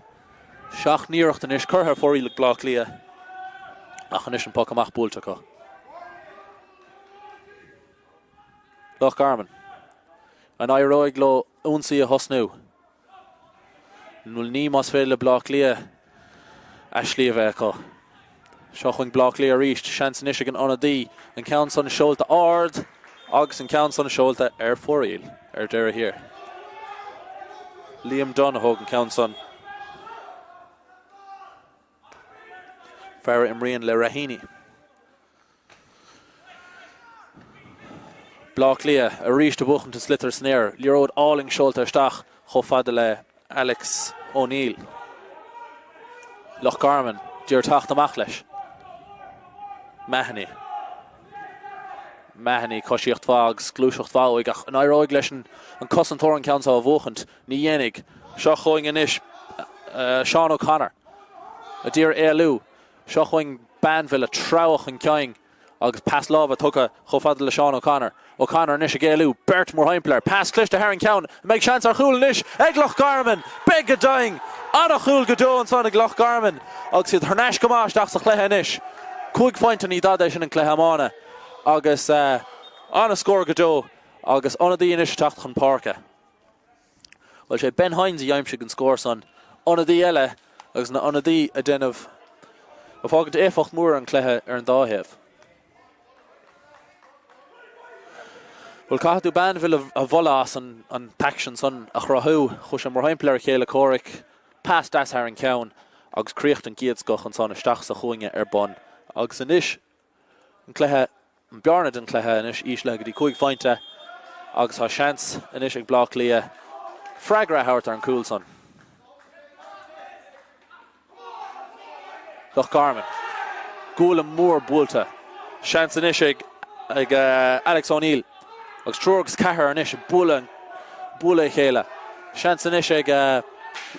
7 n-iarracht anois curtha ar fóraoil ag Bleá Cliath ach anois an poc amach buailte acu. Loch Garman. An éireoidh leo ionsaí a thosnú? Bhuel ní más féidir le Bleá Cliath a slí a bheith acu. Seo chugainn Bleá Cliath arís. Seans anois ag an ionadaí. An ceann san seolta ard agus an ceann san seolta ar fóraoil ar deireadh thiar. Liam Dunne a thóg an ceann san. Fear a imríonn le Raheny. Bleá Cliath arís ag buachaint an sliotar san aer. Liathróid álainn seolta isteach chomh fada le Alex O'Neill. Loch Garman d'iarraidh teacht amach leis. Mahony. Mahony, coisíocht mhaith agus gluaiseacht mhaith uaidh ach an éireoidh leis an cosantóir an ceann seo a bhuachaint? Ní dhéanfaidh. Seo chugainn anois Seán O'Connor a d'iarraidh éalú. Seo chugainn Banville ag treabhadh chun cinn agus pas láimhe tugtha chomh fada le Seán O'Connor. O'Connor anois ag éalú, beirt mórthimpeall air. Pas cliste thar an ceann. An mbeidh seans ar chúl anois ag Loch Garman? Beidh go deimhin! An-chúl go deo ansan ag Loch Garman agus iad thar n-ais go maith isteach sa chluiche anois. 5 phointe ní dada é sin i gcluiche iomána agus an-scór go deo agus ionadaí anois ag teacht chun páirce. Bhuel, sé Ben Hynes a d'aimsigh an scór san. Ionadaí eile agus na ionadaí ag déanamh Ag fágaint éifeacht mhór ar an chluiche ar an dá thaobh. Bhuel, caithfidh tú Banville a mholadh as an t-aicsean san a chruthú. Chuaigh sé mórthimpeall ar a chéile comhraic, pas deas thar an ceann agus críoch den gcéad scoth ansan isteach sa chúinne ar bun. Agus anois an cluiche, an bearna den chluiche anois íslithe go dtí 5 phointe agus tá seans anois ag Bleá Cliath freagra a thabhairt ar an gcúl san. Loch Garman. Gualainn mhór buailte. Seans anois ag ag Alex O'Neill agus triúr agus ceathrar anois ag bualadh bualadh a chéile. Seans anois ag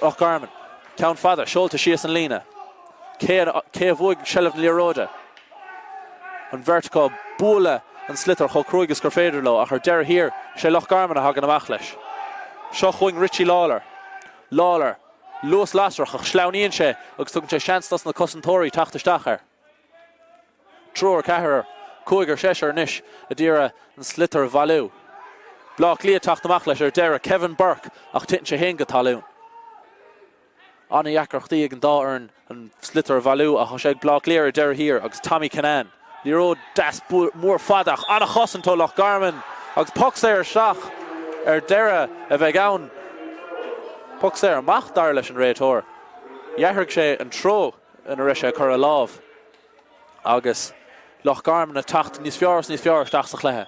Loch Garman. Ceann fada seolta síos an líne. Cé cé a bhuaigh seilbh na liathróide? An bheirt acu ag bualadh an sliotar chomh cruaidh is gur féidir leo ach ar deireadh thiar, sé Loch Garman a thagann amach leis. Seo chugainn Richie Lawlor. Lawlor. Luas lasrach ach sleamhnaíonn sé agus tugann sé seans dos na cosantóirí teacht isteach air. Triúr, ceathrar, cúigear, seisear anois a d'iarraidh an sliotar a bhailiú. Bleá Cliath teacht amach leis ar deireadh, Kevin Burke ach titeann sé féin go talún. An-dheacrachtaí ag an dá fhoireann an sliotar a bhailiú ach tá sé ag Bleá Cliath ar deireadh thiar agus Tommy Kinane. Liathróid deas mór fada ach an-chosaint ó Loch Garman agus poc saor isteach ar deireadh a bheidh ann. Poc saor amach dar leis an réiteoir. D'athraigh sé an treo ina raibh sé ag cur a lámh agus Loch Garman ag teacht níos fearr is níos fearr isteach sa chluiche.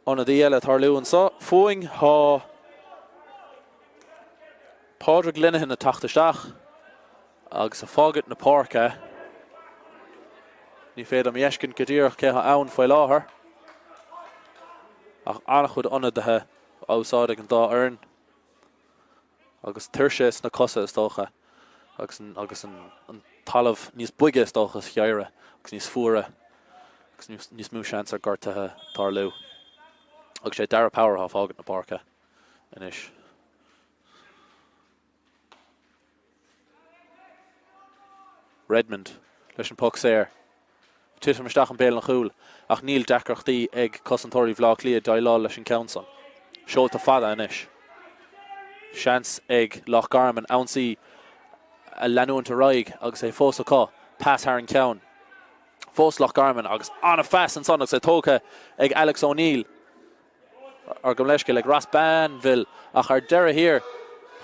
Ionadaí eile ag tarlú anseo fúinn. Tá Pádraig Linehan ag teacht isteach agus ag fágaint na páirce. Ní féidir liom a fheiscint go díreach cé atá ann faoi láthair ach an-chuid ionadaithe á úsáid ag an dá fhoireann. Agus tuirse sna cosa is dócha agus agus an talamh níos boige is dócha sa gheimhreadh agus níos fuaire agus níos mó seans ar gortuithe tarlú. Agus sé Darragh Power atá ag fágaint na páirce anois. Redmond leis an poc saor. Titim isteach i mbéal an chúil ach níl deacrachtaí ag cosantóirí Bhaile Átha Cliath déileáil leis an ceann san. Seolta fada anois. Seans ag Loch Garman ionsaí a leanúint ar aghaidh agus é fós acu. Pas thar an ceann. Fós Loch Garman agus an-phas ansan agus é tógtha ag Alex O'Neill. Gabh mo leithscéal ag Ross Banville ach ar deireadh thiar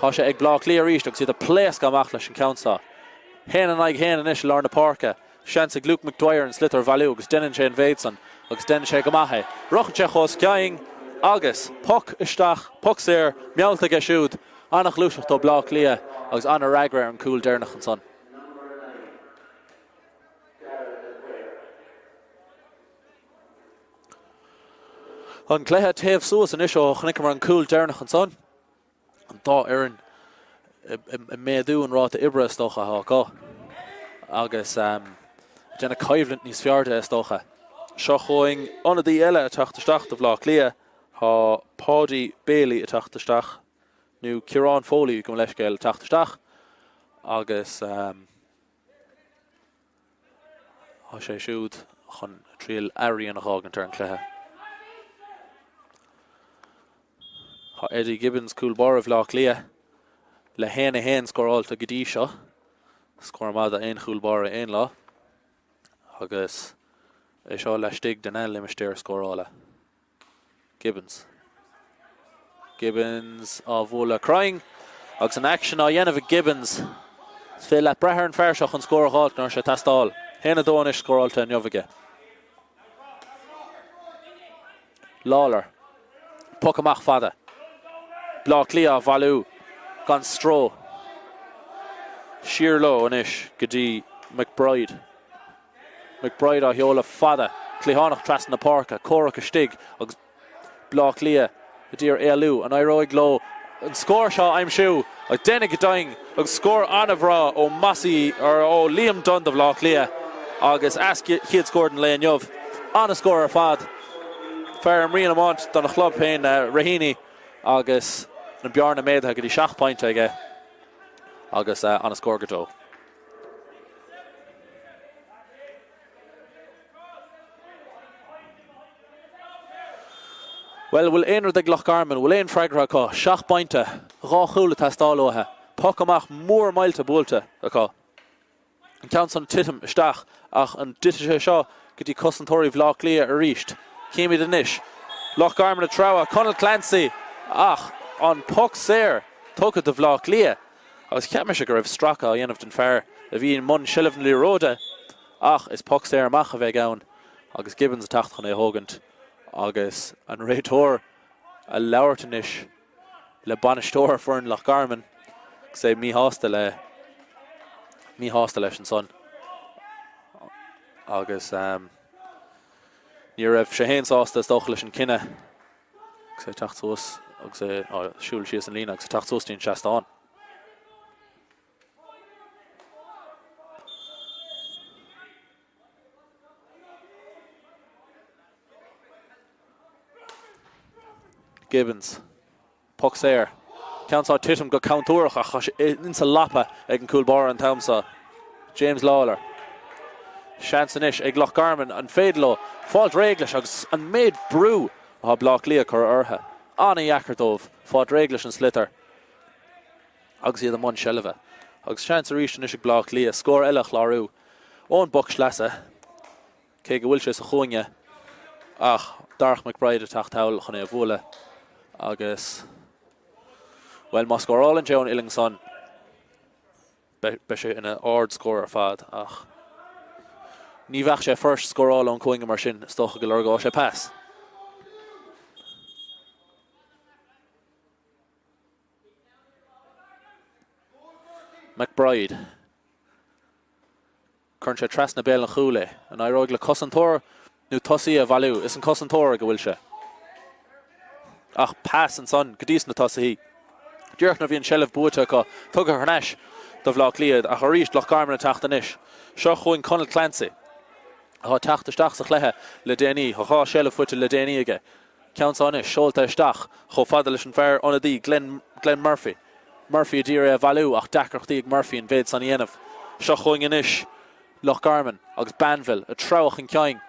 tá sé ag Bleá Cliath arís agus iad ag pléascadh amach leis an ceann seo. Haon in aghaidh haon anois i lár na páirce. Seans ag Luke McDwyer an sliotar a bhailiú agus deineann sé an mhéid san agus deineann sé go maith é. Rochann sé chomh sceaing agus poc isteach, poc saor, meallta aige siúd. An-ghluaiseacht ó Bleá Cliath agus an-fhreagra ar an cúl deireanach ansan. An cluiche taobh suas anois ó chonaiceamar an cúl deireanach ansan. An dá fhoireann ag méadú an ráta oibre is dócha atá acu agus ag déanamh coimhlint níos fearr de is dócha. Seo chugainn ionadaí eile ag teacht isteach do Bhaile Átha Cliath. Tá Paudie Bailey ag teacht isteach, nó Ciarán Foley, gabh mo leithscéal, ag teacht isteach agus. Tá sé siúd chun triail athrian a dh'fhágaint ar an cluiche. Tá Eddie Gibbons, cúl báire Bhaile Átha Cliath, le 1-1 scóráilte go dtí seo. Scór maith d'aon chúl báire aon lá. Agus é seo laistigh den limistéar scórála. Gibbons. Gibbons á bhualadh cruinn agus an aicsean á dhéanamh ag Gibbons. Is féidir leat brath ar an fear seo chun scór a dh'fháilt nuair atá sé ag teastáil. 1-2 anois scóráilte inniu aige. Lawlor. Poc amach fada. Bleá Cliath á bhailiú gan stró. Siar leo anois go dtí McBride. McBride á sheoladh fada, cliathánach trasna na páirce, comhrac istigh agus Bleá Cliath ag iarraidh éalú. An éireoidh leo an scór seo a aimsiú? Ach déanadh go deimhin agus scór an-bhreá ó Mossy, or ó Liam Dunne do Bhaile Átha Cliath agus a chéad scór den lae inniu. An-scór ar fad. Fear a imríonn iomáint don chlub féin, Raheny, agus an bearna méadaithe go dtí 7 pointe aige agus an-scór go deo. Bhuel, bhfuil aon rud ag Loch Garman? Bhfuil aon freagra acu? 7 bpointe, 2 chúl ag teastáil uathu. Poc amach mór millteach buailte acu. An ceann san ag titim isteach ach an dtitfidh sé seo go dtí cosantóirí Bhaile Átha Cliath arís? Címid anois. Loch Garman ag treabhadh, Conall Clancy ach an poc saor tugtha do Bhaile Átha Cliath agus cheap mise go raibh stracadh á dhéanamh den fear a bhí i mbun seilbh na liathróide ach is poc saor amach a bheidh ann agus Gibbons ag teacht chun é a thógaint agus an réiteoir ag labhairt anois le bainisteoir foireann Loch Garman agus é míshásta le míshásta leis ansan agus ní raibh sé féin sásta is dócha leis an cinneadh agus é ag teacht suas agus é ag siúl síos an líne agus ag teacht suas dtí an seastán. Gibbons. Poc saor. Ceann seo ag titim go contúirteach ach tá sé insa lapa ag an cúl báire an t-am seo. James Lawlor. Seans anois ag Loch Garman an féidir leo fáilt réidh leis agus an méid brú atá Baile Átha Cliath ag cur orthu. An-dheacair dóibh fáilt réidh leis an sliotar agus iad i mbun seilbhe. Agus seans arís anois ag Baile Átha Cliath scór eile a chlárú ón bpoc sleasa, cé go bhfuil sé sa chúinne, ach Darach McBride ag teacht thall chun é a bhualadh agus, bhuel, má scórálann sé ón uillinn san, beidh sé ina ard-scór ar fad ach ní bheadh sé fuirist scóráil ón chúinne mar sin, is dócha go lorgóidh sé pas. McBride. Cuireann sé trasna béal an chúil é. An éireoidh le cosantóir nó tosaí é a bhailiú? Is an cosantóir ag a bhfuil sé. Ach pas ansan go dtí sna tosaithe. Díreach nuair a bhí an seilbh buaite acu, tugtha thar n-ais do Bhaile Átha Cliath ach arís Loch Garman ag teacht anois. Seo chugainn Conall Clancy atá ag teacht isteach sa chluiche le déanaí. Tá 2 seilbh faighte le déanaí aige. Ceann seo anois seolta isteach chomh fada leis an bhfear ionadaí Glenn Glenn Murphy. Murphy a d'iarraidh é a bhailiú ach deacrachtaí ag Murphy an mhéid san a dhéanamh. Seo chugainn anois Loch Garman agus Banville ag treabhadh chun cinn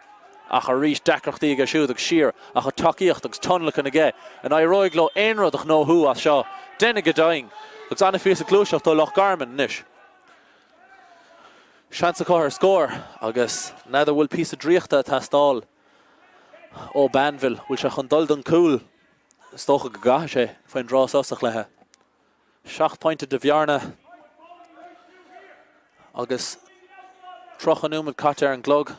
ach arís deacrachtaí aige siúd agus siar ach tá tacaíocht agus tionlacan aige. An éireoidh leo aon rud a ghnóthú as seo? Déanamh go deimhin agus ana-phíosa gluaiseacht ó Loch Garman anois. Seans acu ar scór agus n'fheadar bhfuil píosa draíochta ag teastáil. Ó Banville, bhfuil sé chun dul don cúl? Is dócha go gcaithfidh sé faoin dtráth seo sa chluiche. 7 pointe de bhearna agus 30 nóiméad caite ar an gclog.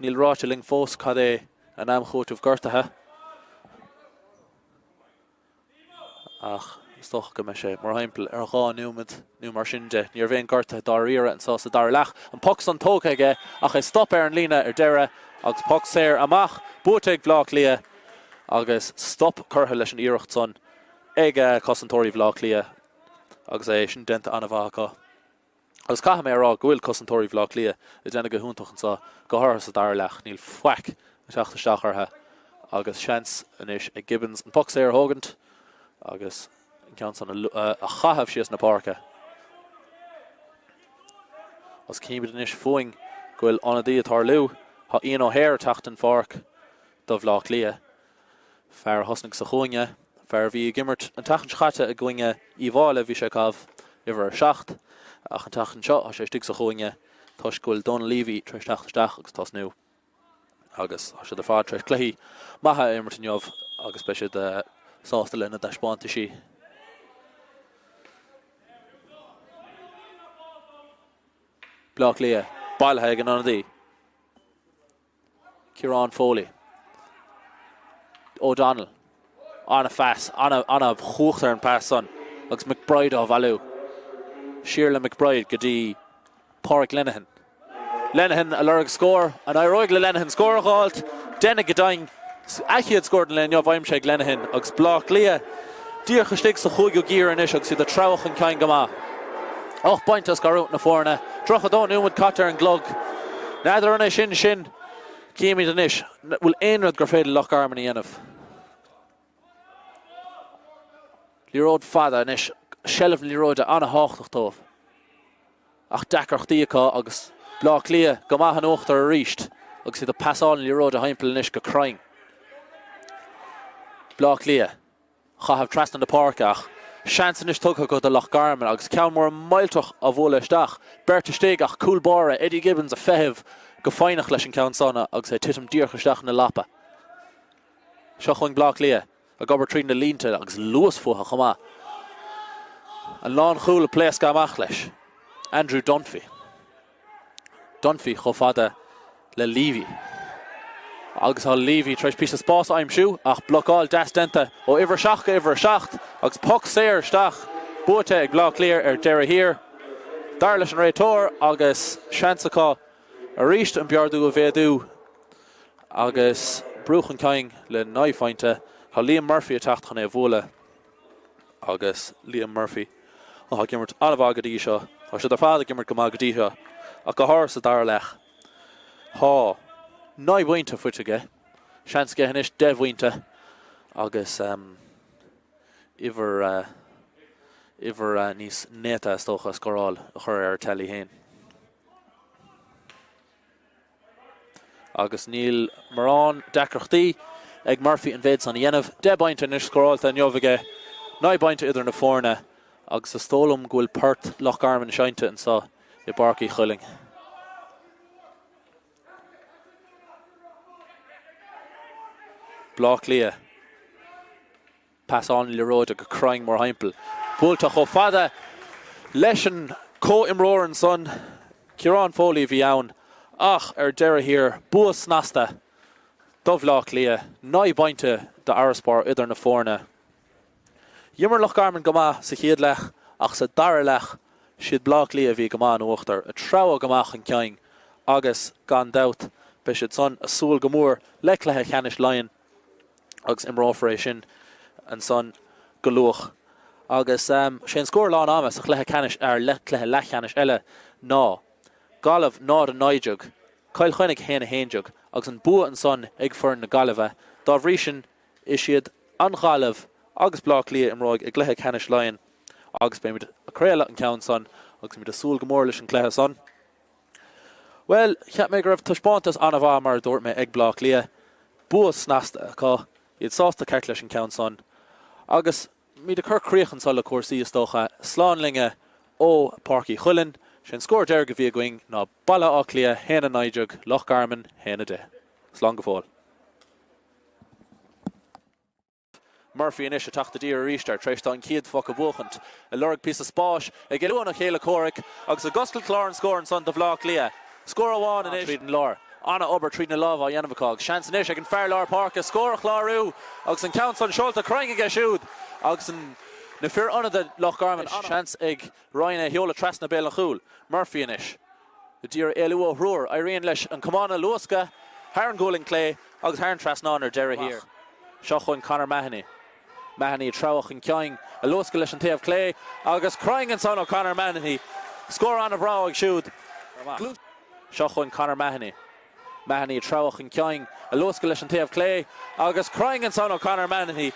Níl ráite linn fós cad é an am chúitimh gortaithe. Ach is dócha go mbeidh sé mar thimpeall ar 2 nóiméad nó mar sin de. Ní raibh aon gortuithe dáiríre anseo sa dara leath. An poc san tógtha aige ach é stoptha ar an líne ar deireadh agus poc saor amach buaite ag Bleá Cliath agus stop curtha leis an iarracht san ag cosantóirí Bhaile Átha Cliath agus é sin déanta an-mhaith acu. Agus caithfidh mé a rá go bhfuil cosantóirí Bhaile Átha Cliath ag déanamh go hiontach anseo, go háirithe sa dara leath. Níl faic ag teacht isteach orthu agus seans anois ag Gibbons an poc saor a thógaint agus an ceann san a chaitheamh síos na páirce. Agus címid anois fúinn go bhfuil ionadaí ag tarlú. Tá Ian O'Hare ag teacht den pháirc do Bhaile Átha Cliath. Fear a thosnaigh sa chúinne, fear a bhí ag imirt an tseachtain seo caite i gcoinne Uíbh Fhailí, bhí sé ag caitheamh uimhir 7, ach an tseachtain seo tá sé istigh sa chúinne toisc go bhfuil Donal Leavy tar éis teacht isteach agus tosnú. Agus tá siad ar fad tar éis cluichí maithe a imirt inniu agus beidh siad sásta lena dtaispeántaisí. Bleá Cliath bailithe ag an ionadaí. Ciarán Foley. O'Donnell. Ana-phas, ana-chumhacht ar an phas san agus McBride á bhailiú. Siar le McBride go dtí Pádraig Lenihan. Lenihan ag lorg scór. An éireoidh le Lenihan scór a dh'fháilt? Déanamh go deimhin. A chéad scór den lae inniu aimsithe ag Lenihan agus Bleá Cliath díreach istigh sa chúigiú giar anois agus iad ag treabhadh chun cinn go maith. 8 bpointe ag scarúint na foirne. 32 nóiméad caite ar an gclog. N'fheadar an é sin sin. Címid anois an bhfuil aon rud gur féidir le Loch Garman a dhéanamh. Liathróid fada anois. Seilbh na liathróide an-thábhachtach dóibh. Ach deacrachtaí acu agus Bleá Cliath go maith in uachtar arís agus iad ag pasáil na liathróide thimpeall anois go cruinn. Bleá Cliath á chaitheamh trasna na páirce ach seans anois tugtha acu do Loch Garman agus ceann mór millteach á bhualadh isteach. Beirt istigh ach cúl báire Eddie Gibbons ag feitheamh go foighneach leis an gceann san agus é ag titim díreach isteach ina lapa. Seo chugainn Bleá Cliath ag obair tríd na línte agus luas fúthu chomh maith. An lánchúl ag pléascadh amach leis. Andrew Dunphy. Dunphy chomh fada le Leavy. Agus tá Leavy tar éis píosa spáis a aimsiú ach blocáil deas déanta ó uimhir 7 go uimhir 7 agus poc saor isteach buaite ag Bleá Cliath ar deireadh thiar. Dar leis an réiteoir agus seans acu arís an bearna a mhéadú agus brú chun cinn le 9 phointe. Tá Liam Murphy ag teacht chun é a bhualadh. agus Liam Murphy atá ag imirt an-mhaith go dtí seo. Tá siad ar fad ag imirt go maith go dtí seo ach go háirithe sa dara leath. Tá 9 bpointe faighte aige, seans aige anois 10 bpointe agus uimhir uimhir níos néata is dócha scóráil a chur ar a tally féin. Agus níl morán deacrachtaí ag Murphy an mhéid san a dhéanamh. 10 bpointe anois scóráilte inniu aige, 9 bpointe idir na foirne agus is dóigh liom go bhfuil port Loch Garman seinnte anseo i bPáirc Uí Chuilinn. Bleá Cliath. Pasáil na liathróide go cruinn mórthimpeall. Buailte chomh fada leis an comhimreoir ansan, Ciarán Foley a bhí ann ach ar deireadh thiar, bua snasta do Bhleá Cliath, 9 bpointe d'fharasbarr idir na foirne. D'imir Loch Garman go maith sa chéad leath ach sa dara leath, siad Bleá Cliath a bhí go maith in uachtar, ag treabhadh go maith chun cinn agus gan dabht beidh siad san ag súil go mór le cluiche ceannais Laighean. agus imreofar é sin ansan go luath. Agus sé an scór lán ama sa chluiche ceannais, ar chluiche leathcheannais eile ná Gaillimh 0-19, Cill Chainnigh 1-11 agus an bua ansan ag foireann na Gaillimhe. Dá bhrí sin, is iad an Ghaillimh agus Bleá Cliath a imreoidh i gcluiche ceannais Laighean agus beimid ag craoladh an ceann san agus táimid ag súil go mór leis an gcluiche san. Bhuel, cheap mé go raibh taispeántas an-mhaith, mar a dúirt mé, ag Bleá Cliath. Bua snasta acu, iad sásta ceart leis an ceann san. Agus muid ag cur críoch anso le cúrsaí, is dócha. Slán linne ó Páirc Uí Chuilinn. Sé an scór deiridh a bhí againn ná Baile Átha Cliath 1-19, Loch Garman 1-10. Slán go fóill. Murphy anois ag teacht i dtír arís air tar éis dó an chéad phoc a bhuachaint. Ag lorg píosa spáis, ag éalú óna chéile comhraic agus ag oscailt clár an scóir ansan do Bhleá Cliath. Scór amháin anois tríd an lár. Ana-obair tríd na lámha á dhéanamh acu agus seans anois ag an fear lár páirce scór a chlárú agus an ceann san seolta cruinn aige siúd agus na fir ionadaithe Loch Garman. Seans ag Ryan é a sheoladh trasna béal an chúil. Murphy anois. Ag iarraidh éalú ó thriúr, éiríonn leis an camán a luascadh thar an ghualainn clé agus thar an trasnán ar deireadh thiar. Seo chugainn Conor Mahony. Mahony ag treabhadh chun cinn, ag luascadh leis an taobh clé agus cruinn ansan ó Conor Mahony. Scór an-bhreá uaidh siúd. Seo chugainn Conor Mahony. Mahony ag treabhadh chun cinn, ag luascadh leis an taobh clé agus cruinn ansan ó Conor Mahony.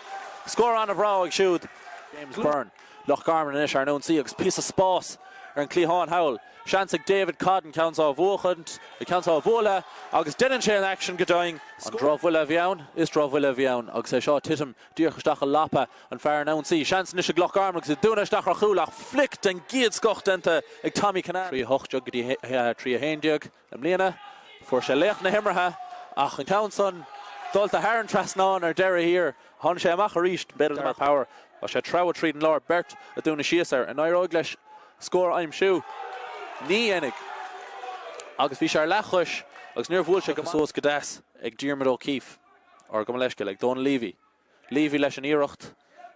Scór an-bhreá uaidh siúd. James Byrne. Loch Garman anois ar an ionsaí agus píosa spáis ar an gcliathán thall. Seans ag David Codd an ceann seo a bhuachaint, an ceann seo a bhualadh agus deineann sé an aicsean go deimhin. An drochbhuille a bhí ann? Is drochbhuille a bhí ann agus é seo ag titim díreach isteach i lapa an fear an ionsaí. Seans anois ag Loch Garman agus iad ag dúnadh isteach ar chúl ach flic den gcéad scoth déanta ag Tommy Kinane. 3-18 go dtí 3-11. I mbliana, fuair sé laoch na himeartha ach an ceann san dulta thar an trasnán ar deireadh thiar. Tháinig sé amach arís, b'fhéidir dá mbeadh Power. Tá sé ag treabhadh tríd an lár, beirt ag dúnadh síos air. An éireoidh leis scór a aimsiú? Ní dhéanfaidh. Agus bhí sé ar leathchois agus níor bhuail sé go maith. Suas go deas ag Diarmuid O'Keeffe, or gabh mo leithscéal, ag Donal Leavy. Leavy leis an iarracht.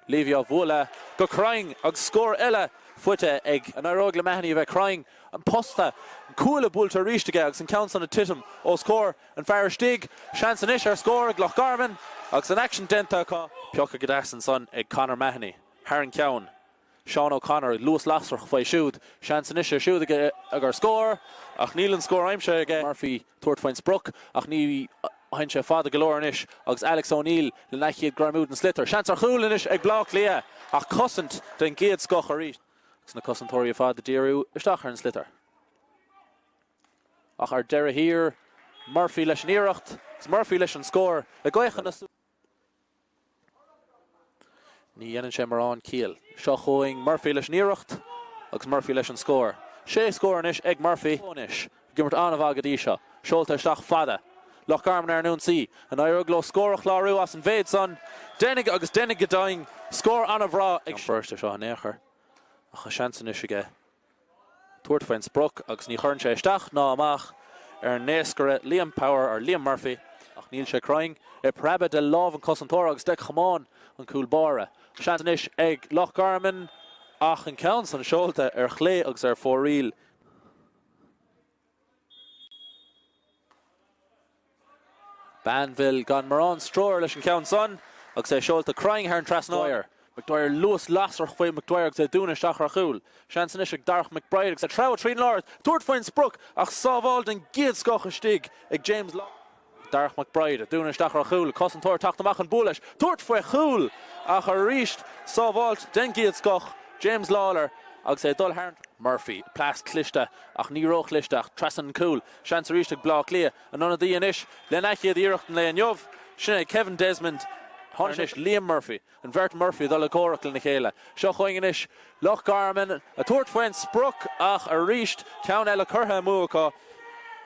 Leavy á bhualadh go cruinn agus scór eile faighte ag. An éireoidh le Mahony a bheith cruinn? An posta, an cuaille buailte arís aige agus an ceann san ag titim os comhair an fear istigh. Seans anois ar scór ag Loch Garman agus an aicsean déanta acu. Pioctha go deas ansan ag Conor Mahony thar an ceann. Seán O'Connor, luas lasrach faoi siúd. Seans anois ar siúd aige ar scór ach níl an scór aimsithe aige. Murphy tabhairt faoin sprioc ach ní théann sé fada go leor anois agus Alex O'Neill lena chéad greimú den sliotar. Seans ar chúl anois ag Bleá Cliath ach cosaint den gcéad scoth arís. Agus na cosantóirí ar fad ag díriú isteach ar an sliotar. Ach ar deireadh thiar, Murphy leis an iarracht agus Murphy leis an scór le gaoth na. Ní dhéanann sé morán ciall. Seo chugainn Murphy leis an iarracht agus Murphy leis an scór. Sé scór anois ag Murphy. Anois, ag imirt an-mhaith go dtí seo. Seolta isteach fada. Loch Garman ar an ionsaí. An éireoidh leo scór a chlárú as an mhéid san? Déanfaidh agus déanfaidh go deimhin. Scór an-bhreá ag. Fuirist é seo in aon chor ach tá seans anois aige tabhairt faoin sprioc agus ní chuireann sé isteach ná amach ar an naoscaire Liam Power or Liam Murphy ach níl sé cruinn. Ag preabadh de lámh an chosantóra agus de chamán an cúl báire. Seans anois ag Loch Garman ach an ceann san seolta ar chlé agus ar fóraoil. Banville gan morán stró air leis an cheann san agus é seolta cruinn thar an trasnán. McDwyer luas lasrach faoi McDwyer agus é ag dúnadh isteach ar chúl. Seans anois ag Darach McBride agus é ag treabhadh tríd an lár, tabhairt faoin sprioc ach sábháil den gcéad scoth istigh ag James Lawler. Darach McBride ag dúnadh isteach ar chúl, cosantóir teacht amach chun bualadh leis, tabhairt faoi chúl ach arís sábháilt den gcéad scoth James Lawler agus é ag dul thar an. Murphy, pas cliste ach ní róchliste ach trasna an cúl. Seans arís ag Bleá Cliath. An ionadaí anois lena chéad iarracht an lae inniu. Sin é Kevin Desmond. Tháinig anois Liam Murphy. An bheirt Murphy ag dul ag comhrac lena chéile. Seo chugainn anois Loch Garman ag tabhairt faoin sprioc ach arís ceann eile curtha amú acu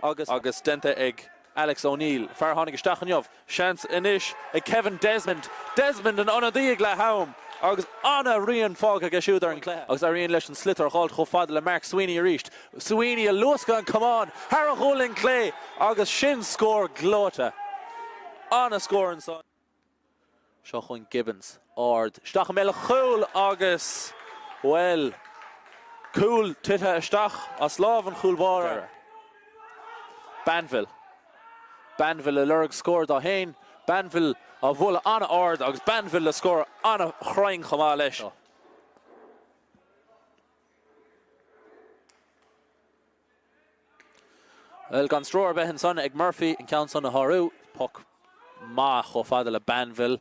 agus agus déanta ag Alex O'Neill, fear a tháinig isteach inniu. Seans anois ag Kevin Desmond. Desmond an ionadaí ag leath am agus an-rian fágtha aige siúd ar an gcluiche. Agus éiríonn leis an sliotar a dh'fháilt chomh fada le Mark Sweeney arís. Sweeney ag luascadh an camán thar a ghualainn clé agus sin scór gleoite. An-scór ansan. Seo chugainn Gibbons, ard, isteach i mbéal an chúil agus, bhuel, cúl tite isteach as lámh an chúl báire. Banville. Banville ag lorg scór dó féin. Banville á bhualadh an-ard agus Banville le scór an-chruinn chomh maith leis. Bhuel, gan stró ar bith ansan ag Murphy an ceann san a shárú. Poc maith chomh fada le Banville.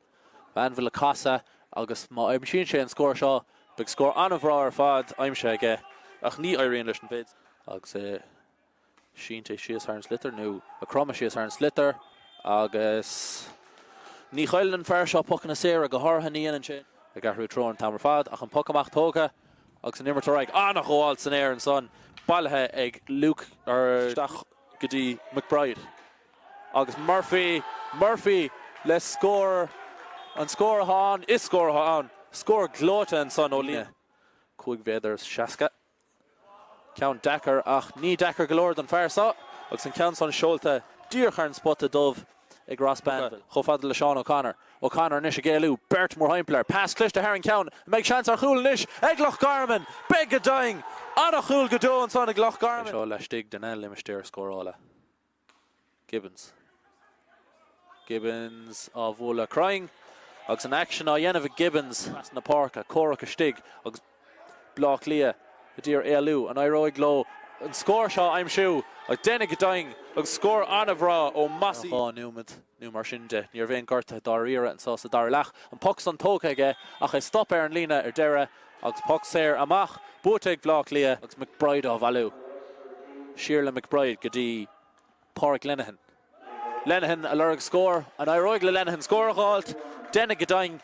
Banville ag casadh agus má aimsíonn sé an scór seo, beidh scór an-bhreá ar fad aimsithe aige. Ach ní éiríonn leis an mhéid. Agus é sínte síos thar an sliotar, nó ag cromadh síos thar an sliotar agus ní chailleann an fear seo pocanna saora, go háirithe ní dhéanann sé. Ag athrú treo an t-am ar fad ach an poc amach tógtha. Agus an imirt ar aghaidh. An-ghabháil san aer ansan, bailithe ag Luke isteach go dtí McBride agus Murphy. Murphy le scór, an scór atá ann, is scór atá ann. Scór gleoite ansan ó líne 5 mhéadar is 60. Ceann deacair ach ní deacair go leor don fear seo agus an ceann san seolta díreach ar an spota dubh ag Ross Banville. Chomh fada le Seán O'Connor. O'Connor anois ag éalú, beirt mórthimpeall air. Pas cliste thar an ceann. An mbeidh seans ar chúl anois ag Loch Garman? Beidh go deimhin! An-chúl go deo ansan ag Loch Garman. É seo laistigh den limistéar scórála. Gibbons. Gibbons á bhualadh cruinn agus an aicsean á dhéanamh ag Gibbons. Trasna na páirce, comhrac istigh agus Bleá Cliath ag iarraidh éalú. An éireoidh leo an scór seo a aimsiú? Ach déanfaidh go deimhin agus scór an-bhreá ó Mossy. 2 nóiméad nó mar sin de. Ní raibh aon gortuithe dáiríre anseo sa dara leath. An poc san tógtha aige ach é stoptha ar an líne ar deireadh agus poc saor amach buaite ag Bleá Cliath agus McBride á bhailiú. Siar le McBride go dtí Pádraic Lenihan. Lenihan ag lorg scór. An éireoidh le Lenihan scór a dh'fháilt? Déanfaidh go deimhin.